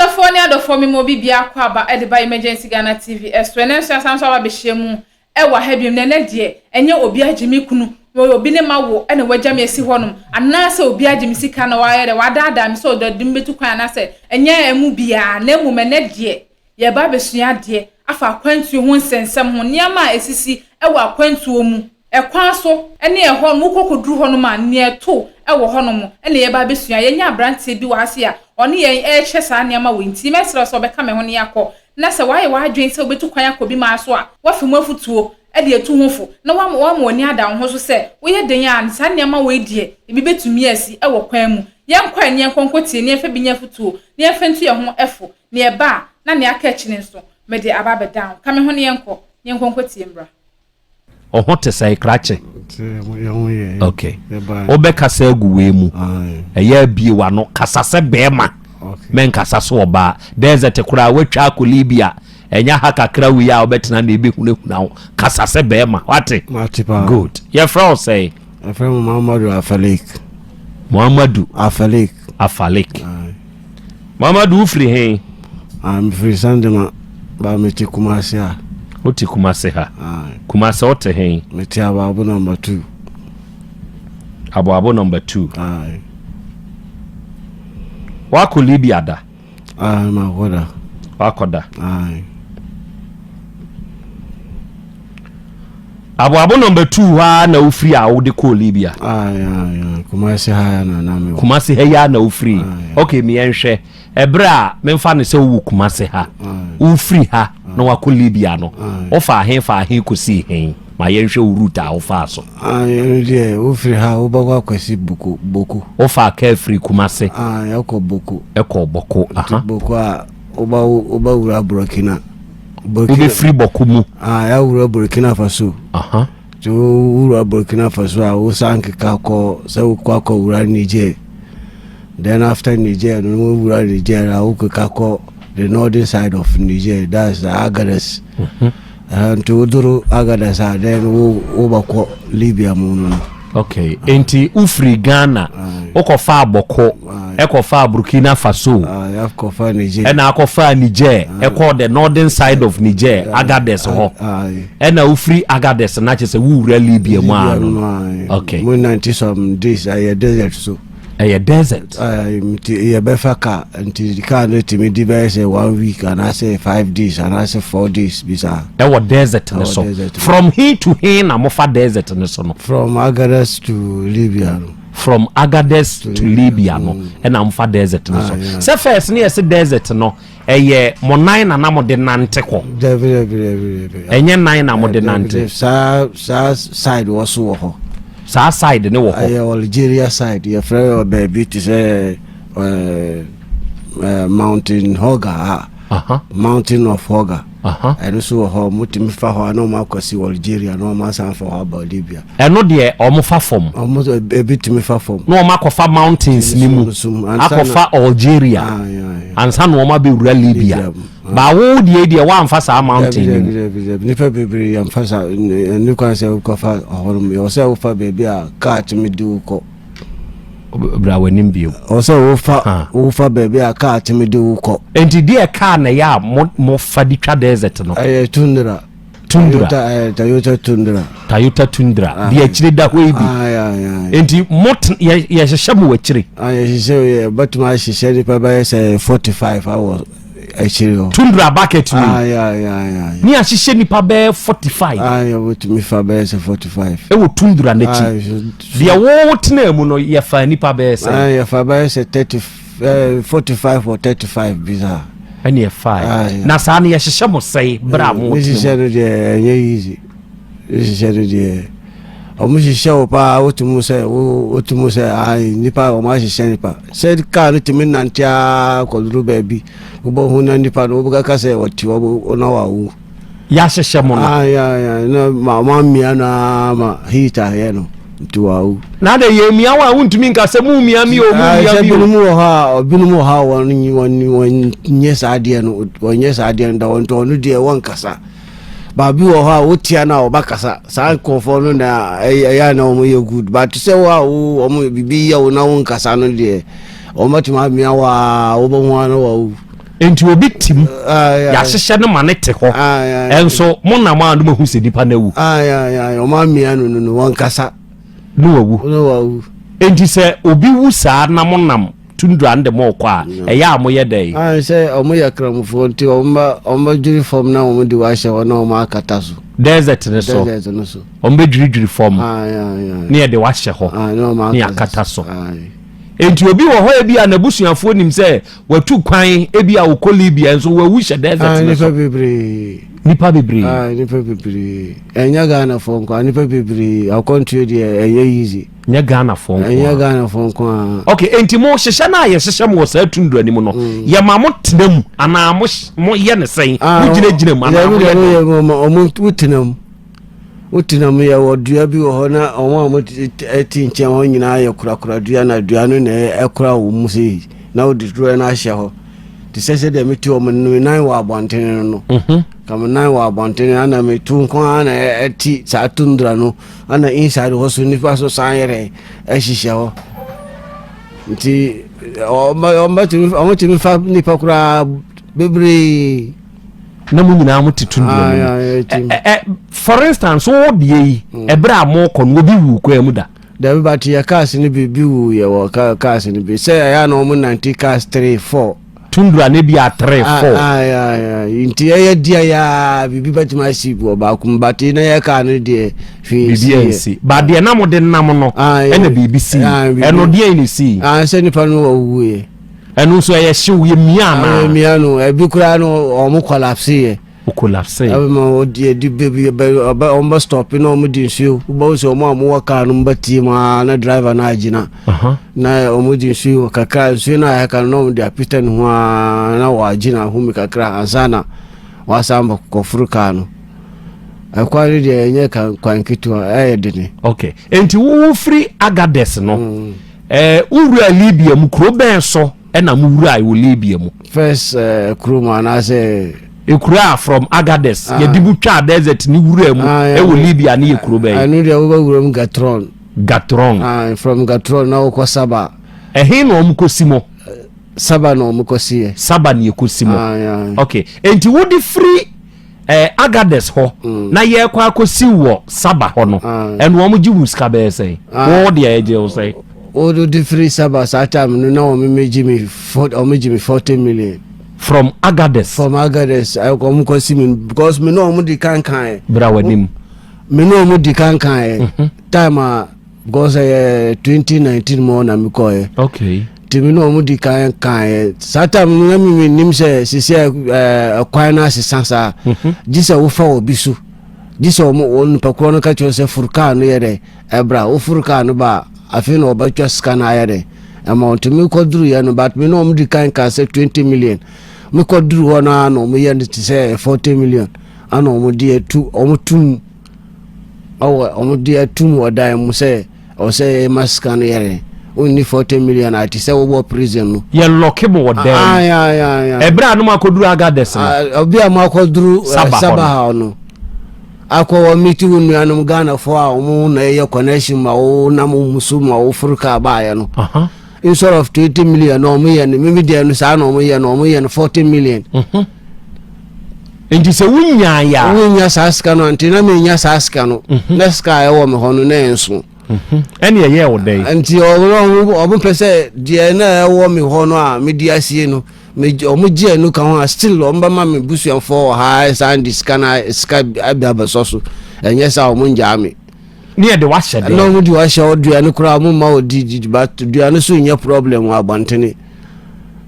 Ahwɛfoɔ ne adɔfoɔ me ma obi biara kɔ aba de ba Emergency Ghana TV so. Ɛnɛ nso yɛasan nso aba abɛhyia mu wɔ ha biom. Na ɛnɛ deɛ ɛnyɛ obi agye me kunu, obi ne mawo na wagya me asi hɔnom, anaasɛ obi agye me sika na wayɛ dɛ wadaadaa me sɛ ɔde me bɛtu kwan anaasɛ ɛnyɛ ɛmu biara. Na mmom ɛnɛ deɛ yɛreba abɛsua adeɛ afa akwantuo ho nsɛnsɛm ho, nneɛma a ɛsisi wɔ akwantuo mu. Ɛkwan so ne ɛhɔ no, wokɔ kɔduru hɔnom a, nea ɛto wɔ hɔnom na yɛreba abɛsua. Yɛanya aberanteɛ bi wɔ ha sei a ɔne yɛn rekyɛ saa nneɛma wei nti mɛsrɛ wo sɛ wobɛka me ho na yɛakɔ. Na sɛ woayɛ w'adwene sɛ wobɛtu kwan akɔ bi maa so a, woafa mu afotuo de atu ho fo na woama woama w'ani ada wo ho so sɛ woyɛ den a, saa nneɛma wei deɛ ebi bɛtumi asi wɔ kwan mu. Yɛnkɔ ɛ na yɛnkɔ nkɔtie na yɛmfa bi nyɛ afotuo na yɛmfa ntu yɛn ho fo. Nea ɛba a, na nea aka akyi no nso, mede aba abɛdan wo. Ka me ho na yɛnkɔ, na yɛnkɔ nkɔtie mmra. Wo ho te sɛn krakye? Ok. Wobɛkasa agu wei mu. Ɛyɛ abie w'ano. Kasa sɛ bɛrima. Mɛnkasa sɛ ɔbaa. Desert koraa woatwa akɔ Libya. Ɛnyɛ ha kakra wei a wobɛtena na ɛbɛhunahuna wo. Kasa sɛ bɛrima. Wate? Good. Yɛfrɛ wo sɛn? Yɛfrɛ me Muhammadu Afalik. Muhammadu Afalik. Afalik. Muhammadu wofiri he? Ah, mefiri Sandema, ba mete Kumase ha. Wote Kumase ha? Kumase wote he? Mete Aboabo number 2. Aboabo number 2. Wakɔ Libya da? Ah, makɔ da. Wakɔ da? Aboabo number 2 hɔ ara na wofiri a wode kɔɔ Libya? Kumasi ha na na mewɔ. Kumasi ha yi ara na wofiri. Ok, meyɛnhwɛ. Ɛberɛ a memfa no sɛ wowɔ Kumasi ha, wofiri ha na wakɔ Libya no, wofaa he faa he kɔsii he? Ma yɛnhwɛ wo route a wofaa so. Ɛno deɛ wofiri ha wobɛkɔ akɔsi Boko. Boko. Wofaa kaa firi Kumasi. Ɛkɔ Boko. Ɛkɔ Boko. Nti Boko a wobɛwura Burkina. Wobɛfiri Bɔko mu. Ah, yɛawura Burkina Faso. Nti wowura Burkina Faso a wosan keka kɔ sɛ wokɔ akɔwura Niger. Then after Niger no wowura Niger a wokeka kɔ the northern side of Niger, that's the Agadez. Mm -hmm. Nti woduru Agadez a then wobɛkɔ Libya mu no. Okay, nti wofiri Ghana wokɔfaa Bɔko ɛkɔfaa Burkina Faso ɛna akɔfaa Niger ɛkɔɔ the northern side of Niger Agadez hɔ ɛna wofiri Agadez na kyerɛ sɛ wowura Libya mu a no. Okay. Mo nante some days ɛyɛ desert so. Ɛyɛ desert. Nti yɛbɛfa car nti car no tumi di bɛyɛ sɛ one week anaasɛ 5 days anaasɛ 4 days bi saa. Ɛwɔ desert no so. From he to he na mofa desert no so no? From Agadez to Libya no. From Agadez to Libya no ɛna mofa desert no so. Sɛ first ne yɛsɛ desert no ɛyɛ mo nan na na mo de nante kɔ? Dabi, dabi, dabi, dabi. Ɛnyɛ nan na mo de nante? Saa side wɔ so wɔ hɔ. Saa side ne wɔ hɔ. Ɛyɛ Algeria side, yɛfrɛ baabi te sɛ ɛɛ Mountain Hoggar a Mountain of Hoggar. Ɛno nso wɔ hɔ, wɔtumi fa hɔ a na wɔn akɔsi Algeria na wɔn asan fa hɔ aba Libya. Ɛno deɛ wɔn fa fam. Wɔn ebi tumi fa fam. Na wɔn akɔfa mountains ni mu akɔfa Algeria ansa na wɔn abɛwura Libya. Baawo deɛ deɛ wɔamfa saa mountain ni mu. Nipa bebree yɛmfa saa ɛni kwan sɛ wokɔfa hɔ nom, yɛwɔ sɛ wofa baabi a kaa tumi di wo kɔ. Bra w'anim bio. Ɔwɔ sɛ wofa wofa baabi a kaa tumi di wo kɔ. Nti deɛ kaa na ɛyɛ a mo mo fa di twa desert no? Ɛyɛ Tundra. Tundra. Toyota Tundra. Toyota Tundra. Deɛ akyire da hɔ yi bi. Nti mo yɛ yɛhyehyɛ mo akyire. Yɛhyehyɛ, yɛ bɛtumi ahyehyɛ nipa bɛyɛ sɛ 45 awɔ akyire hɔ. Tundra bucket mu. Ne ahyehyɛ nipa bɛyɛ 45. Yɛbɛtumi fa bɛyɛ sɛ 45. Ɛwɔ Tundra n'akyi. Deɛ wo tena mu no yɛfa nipa bɛyɛ sɛ? Yɛfa bɛyɛ sɛ 30 45 or 35 bi saa. Ɛne ɛfae. Na saa no yɛhyehyɛ mo sɛe berɛ a mo tena mu? Hyehyɛ no deɛ ɛnyɛ easy. Hyehyɛ no deɛ ɔmo hyehyɛ wo paa, wotumi sɛ wotumi sɛ ayi nipa ɔmo ahyehyɛ nipa sɛ kaa no tumi nante aa kɔduru baabi, wobɛhu na nipa no wobɛka sɛ ɔte hɔ na wawu. Yɛahyehyɛ mo no? Na ma ɔmo amia no aa ma heat ayɛ no nti wawu. Na de yɛ mia wo a wontumi nka sɛ mu mia mi o, mu mia mi o. Binom wɔ hɔ a binom wɔ hɔ a wɔn wɔn nyɛ saa adeɛ no, wɔn nyɛ saa adeɛ no da wɔn nti ɔno deɛ wɔn kasa. Baabi wɔ hɔ a wotia no a wɔbɛkasa. Saa nkurɔfoɔ no na ɛyɛ na wɔn yɛ good, but sɛ wo a wo wɔn bibi yɛ wo na wo nkasa no deɛ, wɔn bɛtumi amia wo a wobɛhu a na wawu. Nti obi tim yɛahyehyɛ no ma ne te hɔ ɛnso mo nam a no mahu sɛ nipa no awu. Ɔmo amia no no no wɔnkasa. Ne wawu. Ne wawu. Nti sɛ obi wu saa na mo nam tundra no de mo kɔ a ɛyɛ a moyɛ dɛn? Sɛ ɔmo yɛ kramofoɔ nti ɔmo bɛ ɔmo bɛdwiri fam na ɔmo de wahyɛ hɔ na ɔmo akata so. Desert no so. Desert no so. Ɔmo bɛdwiridwiri fam ne yɛde wahyɛ hɔ ne yɛakata so. Enti obi wɔ hɔ ebi a n'abusuafoɔ nim sɛ watu kwan ebi a ɔkɔ Libya nso wawu hyɛ desert no so. Nipa bebree. Nipa bebree. Nipa bebree. Ɛnyɛ Ghanafoɔ nko a nipa bebree akwantuo deɛ ɛnyɛ easy. Nyɛ Ghanafoɔ nko a. Ɛnyɛ Ghanafoɔ nko a. Okay, enti mo hyehyɛ no a yɛhyehyɛ mo wɔ saa tundra no mu no, yɛma mo tena mu anaa mo mo yɛ ne sɛn? Mo gyinagyina mu anaa mo yɛ dɛn? Ɔmo wotena mu. Wotena mu yɛwɔ dua bi wɔ hɔ na wɔn a wɔte nkyɛn hɔ nyinaa yɛ korakora dua na dua no na ɛkora wɔn mu sei na wode dua no ahyɛ hɔ te sɛ sɛdeɛ mete hɔ me nan wɔ abɔntene no mhm. ka me nan wɔ abɔntene ana metu nko ara na ɛte saa tundra no ana inside hɔ so nipa so san yɛrɛ ɛhyehyɛ hɔ nti ɔmɛtumi fa nipa koraa bebree na mo nyinaa mo te tundra no mu for instance wo deɛ yi mm. ɛberɛ a mokɔ no obi wu kwan mu da dabi but yɛ cars no bi bi wu yɛ wɔ cars no bi sɛ ɛyɛ na wɔn nante cars 3 4 tundra ne bi a 3 4 nti ɛyɛ deɛ yɛ biribi bɛtumi asi wɔ baako mu but na yɛ car no deɛ hwee biribi ansi ba deɛ na mo de nam no ɛna biribi si ɛno deɛ ne si sɛ nipa no wɔ wuiɛ Ɛno nso ɛyɛ hyew yɛ mia anaa? Ɛyɛ mia no ɛbi koraa no wɔn collapse yɛ. O collapse. Ɛbi ma wɔdi ɛdi bebi ɛbɛ ɔbɛ wɔn bɛ stop na wɔn di nsuo wobɛhu sɛ wɔn a wɔwɔ kaa no bɛ tie mu aa na driver no agyina. Na wɔn di nsuo kakra nsuo no a ɛka no na wɔn de apita ne ho aa na wɔagyina home kakra ansa na wɔasan bɛ kɔforo kaa no. Ɛkwan no deɛ ɛnyɛ kwan ketewa ɛyɛ dene. Okay nti wo firi Agadez no. Mm. Eh, wo wuraa Libya mu, kuro bɛn so ɛna mo wurae wɔ Libya mu? First eh, kuro mu anaasɛ? Ekura from Agades, ah. yɛde mu twaa desert ne wura mu ah, ɛwɔ Libya ne yɛ kuro bɛn? Ɛno deɛ wobɛwura mu Gatron. Gatron. Ah, from Gatron na wokɔ Saba. Ɛhe na wɔn kɔsi mo? Saba na wɔn kɔsi yɛ. Saba na yɛkɔsi mo. Ah, okay, enti wode firi eh, Agades hɔ mm. na yɛrekɔ akɔsi wɔ Saba hɔ no ah. ɛno wɔn gye wo sika bɛyɛ sɛn ah. wɔn deɛ ɛgye wo sɛn. wɔde de firi Saba saa time no na wɔn megye mi wɔn gye mi 40 million. From Agades. From Agades wɔn kɔ si mi because mi na wɔn di kankan. Bra w'anim. Mi na wɔn di kankan yɛ time a because ɛyɛ 2019 mu na mi kɔ yɛ. Nti me ne wɔn di kan kaeɛ. Saa time no na me nim sɛ sisi ɛkwan no asesa saa. Gye sɛ wofa obi so. Gye sɛ wɔn wɔn nipa korɔ no ka kyerɛ sɛ foro kaa no yɛ dɛ ɛbra. Woforo kaa no ba a afei na wɔbɛtwa sika no ayɛ dɛ ɛma wɔn. Nti mekɔ duru yɛ no but me ne wɔn di kan kaa sɛ 20 million. Mekɔ duru hɔ no ara na wɔn yɛ no te sɛ 40 million ana wɔn de atu wɔn tum ɛwɔ wɔn de atum wɔ dan mu sɛ ɔsɛ yɛ ma sika no yɛrɛ wonni 40 million a te sɛ wobɔ prison no. Yɛ lock mo wɔ dan mu ɛberɛ a no mo akɔduru Agades no. Obi a mo akɔduru Saba ha no akɔ wɔ meet wo nuanom Ghanafoɔ a wɔn na ɛyɛ connection ma wo nam wo so ma wo foro kaa baayɛ no. Instead of 20 million na wɔn yɛ no mimi deɛ no saa na wɔn yɛ no wɔn yɛ no 40 million. Nti sɛ wonya yɛ a. Wonya saa sika no nti na menya saa sika no na sika a ɛwɔ me hɔ no na ɛnso. Ɛne ɛyɛ wo dɛn? Nti ɔmo pɛ sɛ deɛ na ɛwɔ me hɔ no a mede asie no ɔmo gye ɛno ka ho a still ɔmo bɛma me busuafoɔ wɔ ha san de sika na sika abi abɛsɔ so ɛnyɛ sɛ ɔmo ngyaa me. Ne yɛde wahyɛ dɛn? Na ɔmo de wahyɛ dua no koraa ɔmo ma ɔdi di but dua no so nyɛ problem wɔ abɔntene.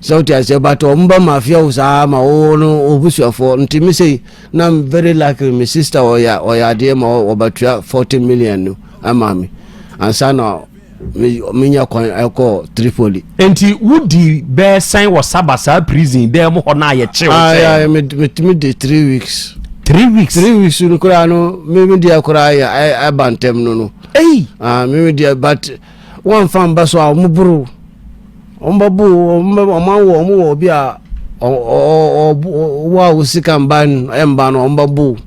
Sɛ wote aseɛ but ɔmo ba mafia wo saa ma wo no obusuafoɔ nti me sei na I'm very lucky me sister ɔyɛ ɔyɛ adeɛ ma ɔbɛtua 40 million no ama me ansa na menya kwan ɛkɔ Tripoli. Nti wodi bɛɛ sɛn wɔ Saba saa prison dɛm mu hɔ na yɛkye wo sɛ? Metumi de 3 weeks. 3 weeks? 3 weeks no koraa no me deɛ koraa yɛ ɛba ntɛm no. Ei! Ah, me deɛ but wɔmfa mba so a wɔn boro wɔn bɛbo wɔn wɔn awɔ wɔn wɔ obi a ɔwɔ a osika mba mba no wɔn bɛbo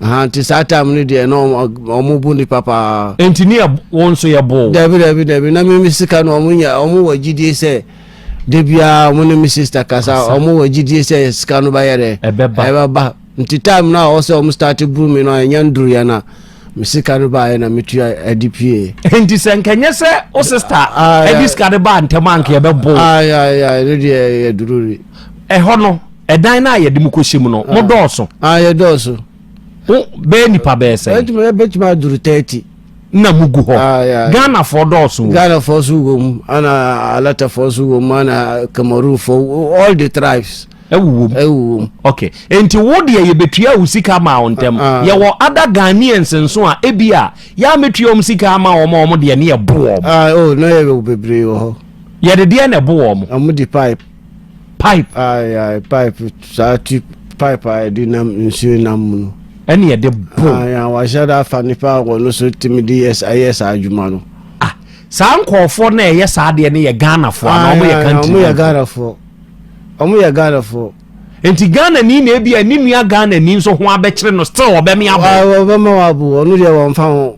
nti saa time no deɛ na wɔn bu nipa paa. Nti ne wɔn nso yɛ bo. Dabi, dabi, dabi, na mímí sika no wɔn nya wɔn wɔ gyidie sɛ. Da biara ɔmo ne me sister kasa, ɔmo wɔ gyidie sɛ sika no bɛyɛ dɛ ɛbɛba. Ɛbɛba. Nti time no a ɔwɔ sɛ ɔmo start buru me no a ɛnyɛ nduruiɛ no a, me sika no baeɛ na metua ɛde pie. Nti sɛ nkɛnyɛ sɛ wo sister ɛde sika no baa ntɛm a, nka yɛbɛbo. Ɛno deɛ yɛdururi. Ɛhɔ no, ɛdan no a yɛde mu kɔhyɛ mu no, mo dɔɔso? Yɛdɔɔso. Wo bɛyɛ nipa bɛyɛ sɛ? Bɛtumi aduru 30. Na mugu hɔ, Ghanafoɔ dɔɔso o? Ghanafoɔ so wɔ mu, ana Alatafoɔ so wɔ mu, ana Cameroonfoɔ, all the tribes. Ɛwowɔ mu. Ɛwowɔ mu. Ok, nti wo deɛ yɛbɛtua wo sika ma wo ntɛm. Yɛwɔ other Ghanaians nso a ebi a yɛamɛtua wɔn sika ama wɔn a wɔn deɛ ne yɛbo wɔn? Oh, na yɛwɔ bebree wɔ hɔ. Yɛde deɛ na ɛbo wɔn? Ɔmo de pipe. Pipe? Aye, pipe, saa ti pipe a yɛde nam nsuo nam mu no. Ɛne yɛde bo? Aye, wahyɛ da afa nipa a wɔno so tumi de yɛ ayɛ saa adwuma no. Ah, saa nkɔɔfoɔ na ɛyɛ saa adeɛ no yɛ Ghanafoɔ anaa ɔmo yɛ country? Ɔmo yɛ Ghanafoɔ, ɔmo yɛ Ghanafoɔ. Nti Ghana ni na ebi a ne nua Ghana ni nso ho abɛkyerɛ no, still ɔbɛmi abo? Ɔbɛma wabo, ɔno deɛ wɔmfa ho.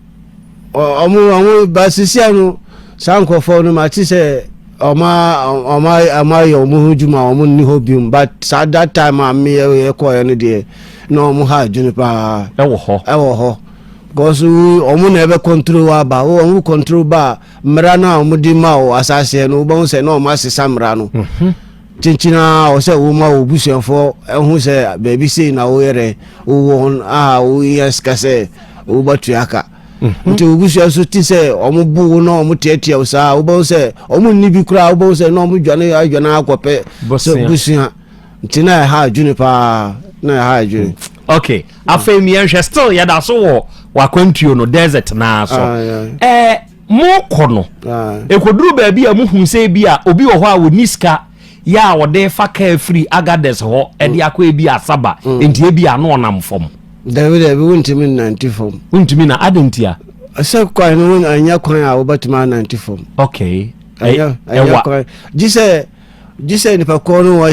Ɔmo ba sisia no, saa nkurɔfoɔ no mate sɛ ɔmo ayɛ ɔmo ho dwuma, ɔmo nni hɔ biom, but saa that time a meyɛ yɛkɔɛ no deɛ, na ɔmo ha adwene paa. Ɛwɔ hɔ? Ɛwɔ hɔ, because ɔmo na ɛbɛ control aba, ɔmo control ba a, mmara no a ɔmo de ma wɔ asaseɛ no, wobɛhu sɛ na ɔmo asesa mmara no kyenkyen a ɔsɛ woma wɔ busuafoɔ ɛho sɛ baabi sei na woyɛ dɛ wowɔ a woyɛ sika sɛ wobɛtua ka. Nti wo busua nso te sɛ ɔmo bo wo na ɔmo teatea wo saa, wobɛhu sɛ ɔmo nni bi koraa, wobɛhu sɛ na ɔmo dwane adwane akɔpɛ sɛ busua. Nti na ɛha adwene paa, na ɛha adwene. Ok, afei miɛnhwɛ, still yɛda so wɔ wakwantuo no desert naa so. Mokɔ no, ɛkɔduru baabi a muhu sɛ bi a obi wɔ hɔ a wɔni sika yɛ a wɔde fa kaa firi Agades hɔ ɛde akɔ ebi Asaba, nti ebi a na ɔnam fam? Dabi, dabi, wontumi nnante fam. Wontumi na ade ntia? Sɛ kwan no ɛnyɛ kwan a wobɛtumi anante fam. Ɛnyɛ kwan gye sɛ nipa kɔɔ no wɔ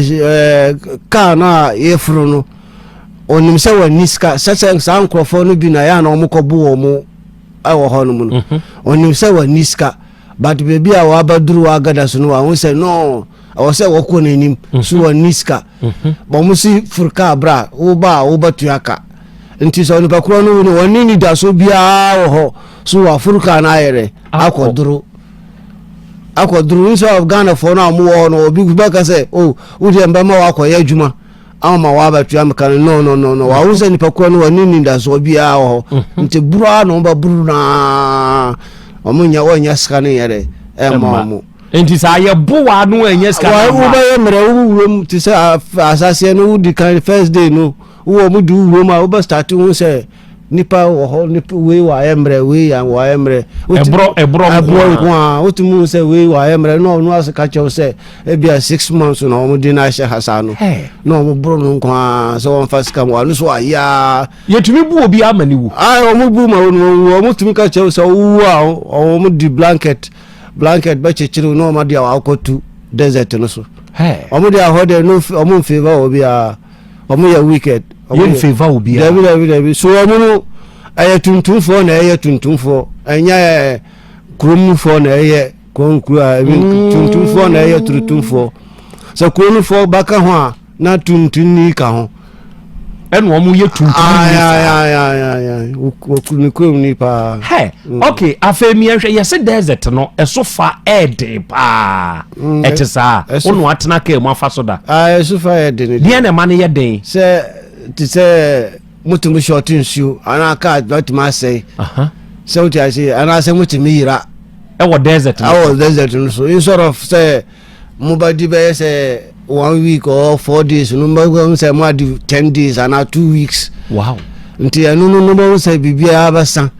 kaa no a yɛforo no, ɔnim sɛ wɔnni sika sɛ saa nkurɔfoɔ no bi na yɛ a na wɔkɔbo wɔ mo ɛwɔ hɔ nom no. Ɔnim sɛ wɔnni sika, but baabi a wɔabɛduru wɔ Agada so no, wɔahu sɛ no ɛwɔ sɛ wɔkɔ n'anim so, wɔnni sika, wɔn si foro kaa bra, woba a wobɛtua ka. Nti sɛ onipa korɔ no no wɔne nidaso biara wɔ hɔ so, wɔaforo kaa no ayɛ dɛ akɔdoro akɔdoro. Instead of Ghanafoɔ no a wɔwɔ hɔ no, obi bɛka sɛ, "Oh, wodeɛ mbɛma wakɔyɛ adwuma ama wabɛtua meka no." No, no, no, no, wahu sɛ nipa korɔ no wɔne nidasoɔ biara wɔ hɔ, nti buru a na wɔbɛburu naa, wɔn nya wɔnya sika no yɛ dɛ ɛmma wɔn. Nti sɛ ayɛ bo wa no ɛnyɛ sika no ma wobɛyɛ mmerɛ wo wurom te sɛ asaseɛ no, wodi kan first day no, wowɔ mu de wo wurom a, wobɛ start hu sɛ nipa wɔ hɔ, nipa wei wɔ ayɛ mmerɛ, wei yɛ wɔ ayɛ mmerɛ. Ɛborɔ ɛborɔ. Ɛborɔ nko a wotumi hu sɛ wei wɔ ayɛ mmerɛ na ɔno ase ka kyerɛw sɛ ebia 6 months na wɔn de no ahyɛ ha saa no, na wɔn boro no nko a sɛ wɔn fa sika mu ɔno so ayɛ a. Yɛtumi bu obi ama ne wu? Ayi, wɔn bu ma wɔn wu. Wɔn tumi ka kyerɛw sɛ ɔwu a, wɔn di blanket bɛkyekyere na wɔn de akɔtu desert no so. Wɔn de ahɔ deɛ no, wɔn nfavour wɔ biara, wɔn yɛ wicked. Yɛn favour wɔ biara? Dabi, dabi, dabi. So wɔn no ɛyɛ tuntumfoɔ na ɛyɛ tuntumfoɔ, ɛnyɛ kuromfoɔ na ɛyɛ kurom kuro a ebi tuntumfoɔ na ɛyɛ tuntumfoɔ. Sɛ kuromfoɔ baka ho a, na tuntumni ka ho. Ɛna wɔn yɛ tuntum ni saa? Ne kurom ni paa. Hɛ, ok, afei miɛnhwɛ, yɛsɛ desert no ɛso fa ɛɛden paa, ɛte saa? Wɔn atena kaa mu afa so da? Ɛso fa yɛ den. Deɛ na ɛma no yɛ den? Sɛ te sɛ motumi short nsuo anaa kaa bɛtumi asɛe, sɛ wote ase, anaasɛ motumi yera. Ɛwɔ desert no? Ɛwɔ desert no so, instead of sɛ mobɛdi bɛyɛ sɛ one week or 4 days no, mobɛhu sɛ moadi 10 days anaa 2 weeks. Nti ɛno no mobɛhu sɛ biribiara bɛsa.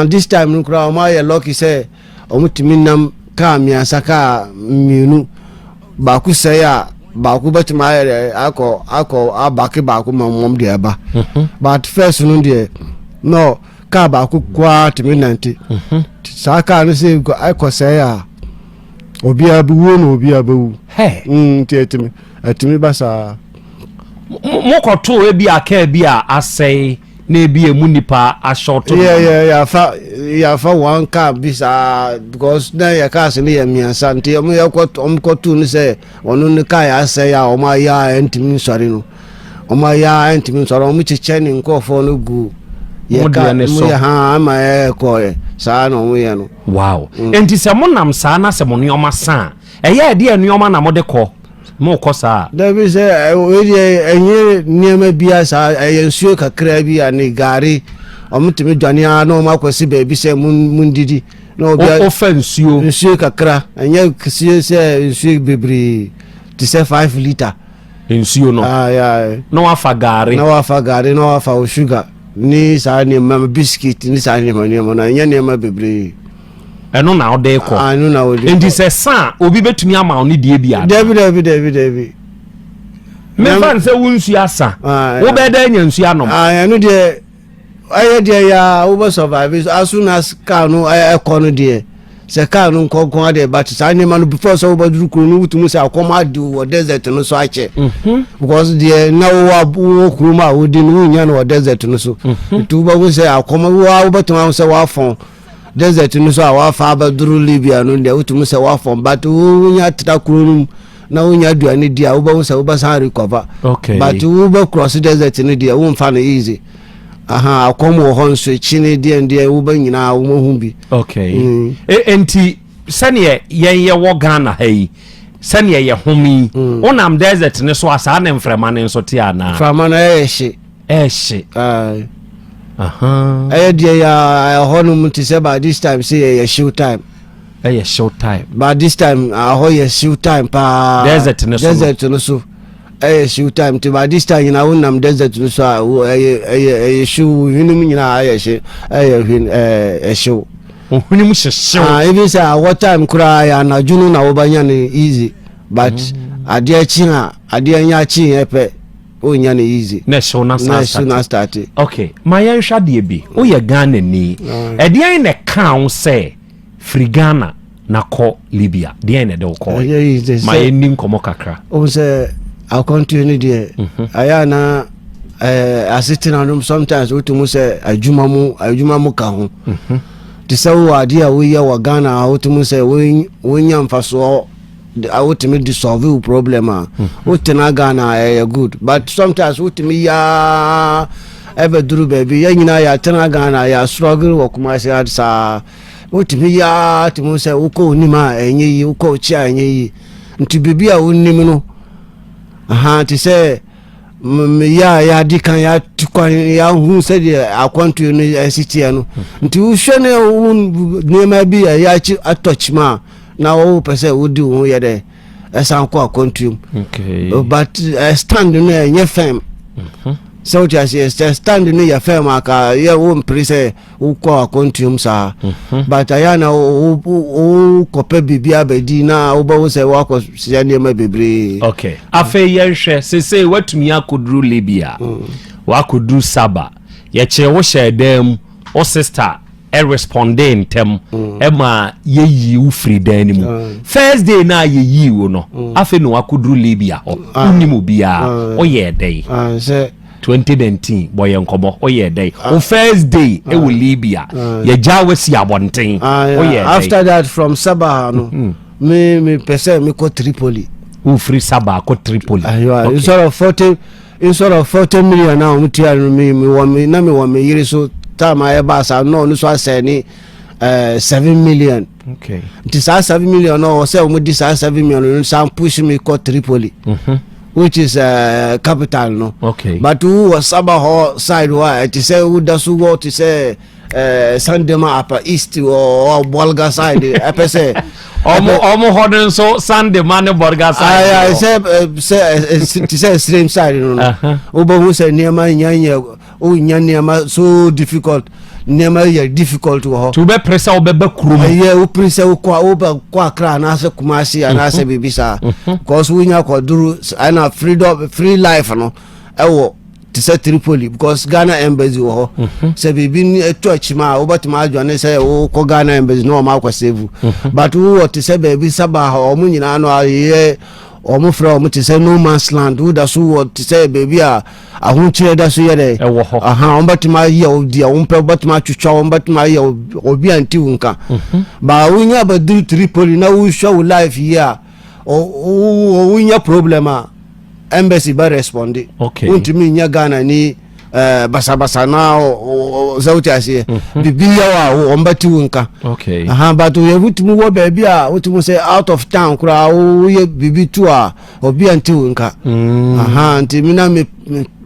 This time no koraa ɔmo ayɛ lucky sɛ ɔmo nam kaa mmiɛnsa, kaa mmienu, baako sɛe a, baako bɛtumi ayɛ dɛ akɔ abake baako ma mɔm de aba. But first no deɛ, no kaa baako koraa tumi nante. Saa kaa no sɛ ɛkɔ sɛe a, obiara bɛwuo na obiara bɛwu. Nti ɛtumi ba saa. Mokɔtoo ebi a kaa bi a asɛe. Na ebi emu nipa ahyɔto. Yeah, yɛafa yɛafa one car bi saa, because na yɛ cars no yɛ mmiɛnsa, nti ɔmo yɛkɔ, ɔmo kɔto no sɛ ɔno ne car yɛ asɛe a ɔmo ayɛ a ɛntumi nsɔre no, ɔmo ayɛ a ɛntumi nsɔre, ɔmo kyekyɛ ne nkɔɔfoɔ no gu Mo yɛ deɛ car ne mo so. Yɛ ha ama yɛ kɔɛ saa na ɔmo yɛ no. Wow. Nti sɛ monam saa na sɛ mo nneɔma sa a, ɛyɛ ɛdeɛ nneɔma na mode kɔ, mokɔ saa? Dabi, sɛ wei deɛ, ɛnyɛ nneɛma bia saa, ɛyɛ nsuo kakra bi a ne gaari. Ɔmo tumi dwane a na ɔmo akɔsi baabi sɛ mun didi na obi Wofa nsuo? Nsuo kakra, ɛnyɛ kɛseɛ sɛ nsuo bebree te sɛ 5 litre. Nsuo no? Ah, yeah. Na wafa gaare? Na wafa gaari, na wafa wo sugar ne saa nneɛma, biscuit ne saa nneɛma no, ɛnyɛ nneɛma bebree. Ɛno na wode kɔ? Ah, ɛno na wode Nti kɔ. sɛ sa a, obi bɛtumi ama wo ne deɛ bi ana? Dabi. Memfa n sɛ wo nsuo asa, Ah, yeah. wobɛɛ dɛ anya nsuo anom? Ah, ɛno deɛ, ɛyɛ deɛ yɛ a wobɛ survive as soon as car no ɛkɔ no deɛ, sɛ car no nkɔnkɔn adeɛ, but saa nneɛma no, before sɛ wobɛduru kuro no, wotumi sɛ akɔm ade wɔ desert no so akyɛ, because deɛ na wowɔ kurom a wodi no, wonya no wɔ desert no so. Nti wobɛhu sɛ akɔm woa wobɛtumi ahu sɛ woafɔn desert no so a woafa abɛduru Libya no deɛ, wotumi sɛ woafɔn, but wonya tena kuro no mu na wonya aduane di a, wobɛhu sɛ wobɛsan recover. But wobɛ cross desert no deɛ, womfa no easy. Aha, akɔm wɔ hɔ nso, kyini deɛ deɛ wobɛ nyinaa wobɛhu bi. Okay. Enti sɛneɛ yɛn yɛwɔ Ghana ha yi, sɛneɛ yɛ home yi, wonam desert ne so a, saa ne mframa ne nso te anaa? Mframa no ɛyɛ hye. Ɛhye? Aye. Aha. Ɛyɛ deɛ yɛ ɛhɔ nom te sɛ by this time sɛ yɛyɛ hyew time. Ɛyɛ hyew time? By this time ahɔ yɛ hyew time paa. Desert ne so no. Desert no so ɛyɛ hyew time, nti by this time nyinaa wonam desert no so a, ɛyɛ hyew, hwenem nyinaa ɛyɛ hye, ɛyɛ hwen, ɛhyew. Ohwenem hyehyew? Ah, even sɛ awɔ time koraa yɛ anadwo no na wobɛnya no easy, but adeɛ kye a, adeɛ nya kye yɛ pɛ, wonya no easy. Na ɛhyew na na saa ɛhyew na start. Okay, ma yɛnhwɛ adeɛ bi. Woyɛ Ghana ni, ɛdeɛn na ɛka wo sɛ firi Ghana na kɔ Libya? Deɛn na ɛde wo kɔɔ? Ɛyɛ easy Ma sɛ yɛnni nkɔmmɔ kakra. Wohu sɛ akwantuo no deɛ, ayɛ a na asetena nom sometimes wotumi sɛ adwuma mu ka ho, te sɛ wowɔ adeɛ a woyɛ wɔ Ghana a, wotumi sɛ wonya mfasoɔ a wotumi de solve wo problem a, wotena Ghana a, ɛyɛ good, but sometimes wotumi yaa ɛbɛduru baabi, yɛn nyinaa yɛatena Ghana, yɛa struggle wɔ Kumase ha saa, wotumi yaa tumi sɛ wokɔ onim a ɛnyɛ yi, wokɔ okyi a ɛnyɛ yi, nti biribi a wonim no aha te sɛ meyɛ a yɛade kan yɛatu kwan, yɛahu sɛdeɛ akwantuo no ɛsi teɛ no, nti wohwɛ ne wo nneɛma bi a yɛakyi atɔ kyima a, na wopɛ sɛ wodi wo ho yɛ dɛ ɛsan kɔ akwantuo mu. But stand no ɛnyɛ firm sɛ wote aseɛ. Sɛ stand no yɛ firm a, ka yɛ wompere sɛ wokɔ akwantuom saa, but ayɛ na wokɔpɛ biribi abɛdi na wobɛwo sɛ woakɔ hyɛ nneɛma bebree. Okay, afei yɛnhwɛ sesei woatumi akɔduru Libya, wakɔduru Saba, yɛkyerɛ wo hyɛ dan mu, wo sister ɛ respond ntɛm ɛma yɛyii wo firi dan no mu. First day na yɛyii wo no, afei na wakɔduru Libya hɔ, wonim obiaa, woyɛɛ dɛn? Ah, sɛ 2019, bɔ yɛ nkɔmmɔ, woyɛɛ dɛn wo first day ɛwɔ Libya, yɛgyaa wasi abɔnten? Ah, yeah. Woyɛɛ dɛn? After that, from Saba no, me mepɛ sɛ mekɔ Tripoli. Wofiri Saba akɔ Tripoli? Ayiwa. Instead of 40 million a wɔn tua no, me wɔ me na me wɔ me yere so time a yɛba saa no, ɔno so asɛ ne 7 million. Nti saa 7 million no, ɔwɔ sɛ wɔn di saa 7 million no san push me kɔ Tripoli, which is capital no. But wo wɔ Saba hɔ side hɔ a, ɛte sɛ woda so wɔ te sɛ Sandema Upper East wɔ Bolga side, ɛpɛ sɛ Ɔmo hɔ no nso, Sandema ne Bolga side Ayi hɔ. Sɛ te sɛ Srem side no, wobɛhu sɛ nneɛma nyɛ, wonya nneɛma so difficult, nneɛma yɛ difficult wɔ hɔ. Nti wobɛpere sɛ wobɛba kurom? Ɛyɛ wopere sɛ wokɔ, wobɛkɔ Akra anaasɛ Kumase anaasɛ biribi saa, because wonya kɔduru ɛna freedom, free life no ɛwɔ te sɛ Tripoli, because Ghana Embassy wɔ hɔ. Sɛ biribi ni ɛto akyima a, wobɛtumi adwane sɛ wokɔ Ghana Embassy na ɔma akɔ save, but wowɔ te sɛ baabi Saba hɔ, ɔmo nyinaa no ayɛ Wɔn frɛ wɔn te sɛ no man's land, woda so wɔ te sɛ baabi a ahokyerɛ da so yɛ dɛ. Ɛwɔ hɔ. Aha, wɔn bɛtumi ayɛ wo deɛ wɔn pɛ, wɔbɛtumi atwitwa wɔn, bɛtumi ayɛ wo, obi anti wo nka. Ba wonya abɛduru Tripoli na wohwɛ wo life yie a, wonya problem a, embassy bɛ responde. Okay. Wontumi nyɛ Ghana ni basabasa na sɛ wote aseɛ. Biribi yɛ wo a, wɔn bɛte wo nka. Okay. Aha, but yɛ wotumi wɔ baabi a wotumi sɛ out of town koraa, woyɛ biribi tu a, obi ante wo nka. Aha, nti mi na me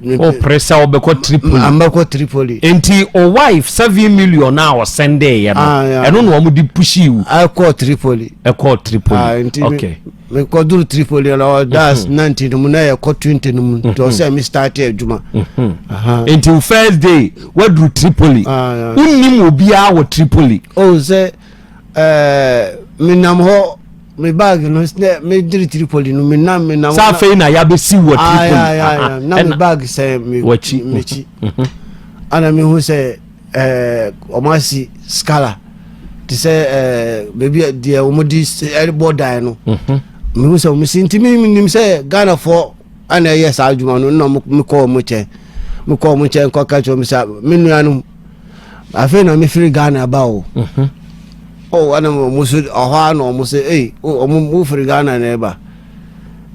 Wopere sɛ wobɛkɔ Tripoli. Ambɛkɔ Tripoli. Nti o wife 7 million a ɔsɛndeeɛ no, Ah, yeah. ɛno na wɔn de pushii wo Akɔ Tripoli. Ɛkɔɔ Tripoli. Ah, nti mekɔduru Tripoli no, that's 19 mu na yɛkɔ 20 no mu, nti ɔsɛ me start adwuma. Aha. Nti wo first day waduru Tripoli, Ah, yeah. wonnim obiara wɔ Tripoli? Oh, sɛ menam hɔ, me bag no sɛ mediri Tripoli no, menam Sɛ afei na yɛabɛsi wɔ Ah, Tripoli. yeah. Na me bag sɛ me W'akyi. M'akyi ana mehu sɛ ɔmo asi scala te sɛ baabi a deɛ ɔmo de ɛbɔ dan no. Mehu sɛ ɔmo si, nti menim sɛ Ghanafoɔ ana ɛyɛ saa adwuma no. Na mekɔ ɔmo nkyɛn kɔka kyerɛ ɔmo sɛ me nuanom, afei na mefiri Ghana ba o. Oh, ɛna ɔmo so ɔhɔ a na ɔmo sɛ, ei, ɔmo wofiri Ghana na ɛba,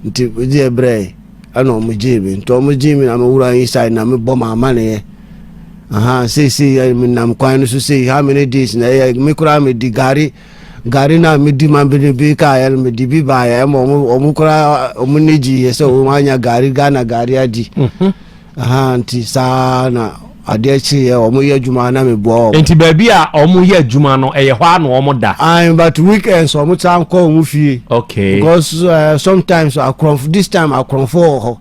nti gye brɛ. Ɛna ɔmo gyee me, nti ɔmo gyee me na mewura inside na mebɔ ma amanneɛ. Aha, seesei menam kwan no so sei, how many days na ɛyɛ me koraa medi gari gari na medi ma bi bi kaeɛ no, mede bi baeɛ ɛma ɔmo koraa ɔmo ne gye yɛ sɛ ɔmo anya gari, Ghana gari adi. Aha, nti saa na adeɛ kyeeɛ, ɔmo yɛ adwuma na meboa ɔmo. Nti baabi a ɔmo yɛ adwuma no, ɛyɛ hɔ a na ɔmo da? Aye, but weekends ɔmo san kɔ ɔmo fie. Because sometimes akorɔmfo, this time akorɔmfo wɔ hɔ.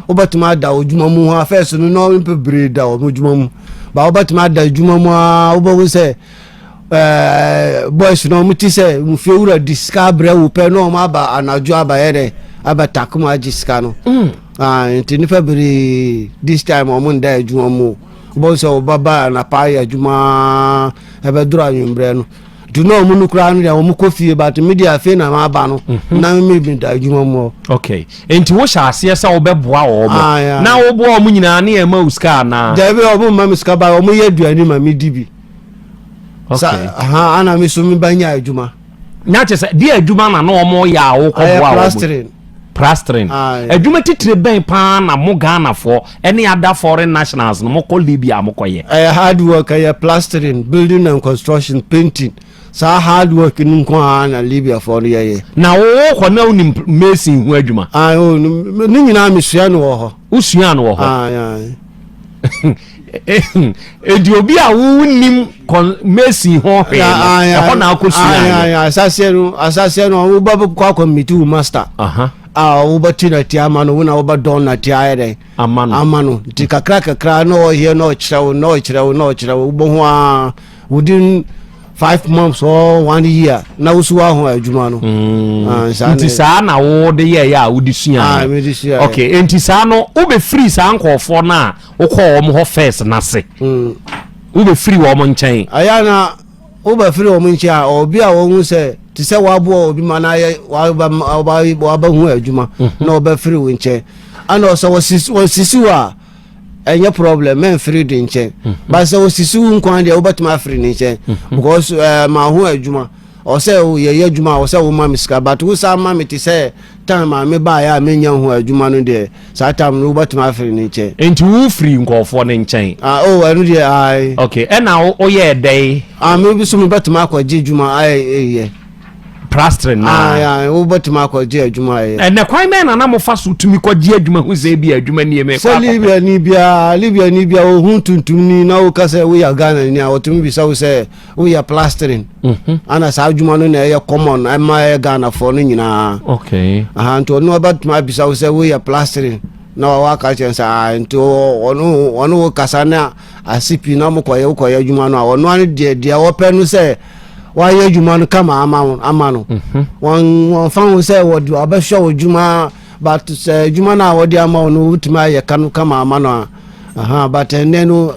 Wobɛtumi ada adwuma mu hɔ. First no na ɔmo bebree da ɔmo adwuma mu ba, wobɛtumi ada adwuma mu a, wobɛhu sɛ boys no, ɔmo ti sɛ fie wura di sika abrɛ wo pɛ na ɔmo aba anadwo aba yɛ dɛ aba takum agye sika no. Ah, nti nipa bebree this time ɔmo nda adwuma mu. Wobɛhu sɛ wɔbɛba anapa ayɛ adwuma, ɛbɛdoro anwummerɛ no nti na ɔmo no koraa no deɛ, ɔmo kɔ fie, but me deɛ, afei na maba no na me da adwuma mu hɔ. Okay, nti wohyɛ aseɛ sɛ wobɛboa wɔn? Ah, yeah. Na woboa wɔn nyinaa ne ɛma wo sika anaa? Dabi, ɔmo mma me sika ba, ɔmo yɛ aduane ma me di bi. Sa aha ana me so me ba nya adwuma. Na kyerɛ sɛ deɛ adwuma na ɔmo yɛ a wokɔboa Ɛyɛ wɔn? Plastering. Plastering. Ah, yeah. Adwuma titire bɛn paa na mo Ghanafoɔ ɛne other foreign nationals no mokɔ Libya a mokɔyɛ? Ɛyɛ hard work, ɛyɛ plastering, building and construction, painting, saa hard work no nko ara na Libyafoɔ no yɛyɛ. Na wowɔ kɔ na wonim mason ho adwuma? Ah, oh, ne nyinaa mesua no wɔ hɔ. Wosua no wɔ hɔ? Ah, yeah. Enti obi a wonnim mason ho hwee no, ɛhɔ na akɔsua yɛ? Asaseɛ no wobɛkɔ akɔ meet wo master a wobɛte nate ama no, wo na wobɛdɔn nate ayɛ dɛn ama no. Ama no. Nti kakra kakra na ɔyɛ na ɔkyerɛ wo na ɔkyerɛ wo na ɔkyerɛ wo, wobɛhu a within 5 months or one year na woso waho adwuma no. Ah, saa Nti saa na wode yɛɛyɛ a wode sua? Ah, mede suaeɛ. Okay, nti saa no wobɛfiri saa nkɔɔfoɔ no a wokɔɔ wɔn hɔ first n'ase, wobɛfiri wɔn nkyɛn? Ɛyɛ na wobɛfiri wɔn nkyɛn a, obi a wɔhu sɛ te sɛ waboa obi ma no ayɛ wabɛhu adwuma na wɔbɛfiri wo nkyɛn ana sɛ wɔsisi wo a, ɛnyɛ problem, mɛmfiri de nkyɛn. But sɛ wɔsisi wo nkwan deɛ, wobɛtumi afiri ne nkyɛn because ma ho adwuma ɔsɛ yɛyɛ adwuma a ɔsɛ woma me sika, but wo saa ma me te sɛ time a mebaeɛ a menya ho adwuma no deɛ, saa time no wobɛtumi afiri ne nkyɛn. Nti wofiri nkɔɔfoɔ no nkyɛn? Ah, oh, ɛno deɛ ae. Okay, ɛna woyɛɛ dɛn? Ah, me bi so mebɛtumi akɔgye adwuma ayɛ ɛyɛ. Plastering na? Ah, wobɛtumi akɔgye adwuma ayɛ. Ɛnɛ kwan bɛn na na mofa so tumi kɔgye adwuma hu sɛ bi adwuma nie mekɔ Sɛ akɔpɛ? Libiani biara ohun tuntum ni na woka sɛ woyɛ Ghana ni a, wɔtumi bisa wo sɛ woyɛ plastering. Ana saa adwuma no na ɛyɛ common ɛma ɛyɛ Ghanafoɔ no nyinaa. Aha, nti ɔno ɔbɛtumi abisa wo sɛ woyɛ plastering na waka kyerɛ sɛ ah, nti ɔno wo kasa na ase pii na mokɔyɛ wokɔyɛ adwuma no a, ɔno ano deɛ wɔpɛ no sɛ wayɛ adwuma no kama ama wo ama no. Wɔn wɔmfa ho sɛ wɔde ɔbɛhwɛ wo adwuma, but sɛ adwuma no a wɔde ama wo no wotumi ayɛ ka no kama ama no a. Aha, but ɛnnɛ no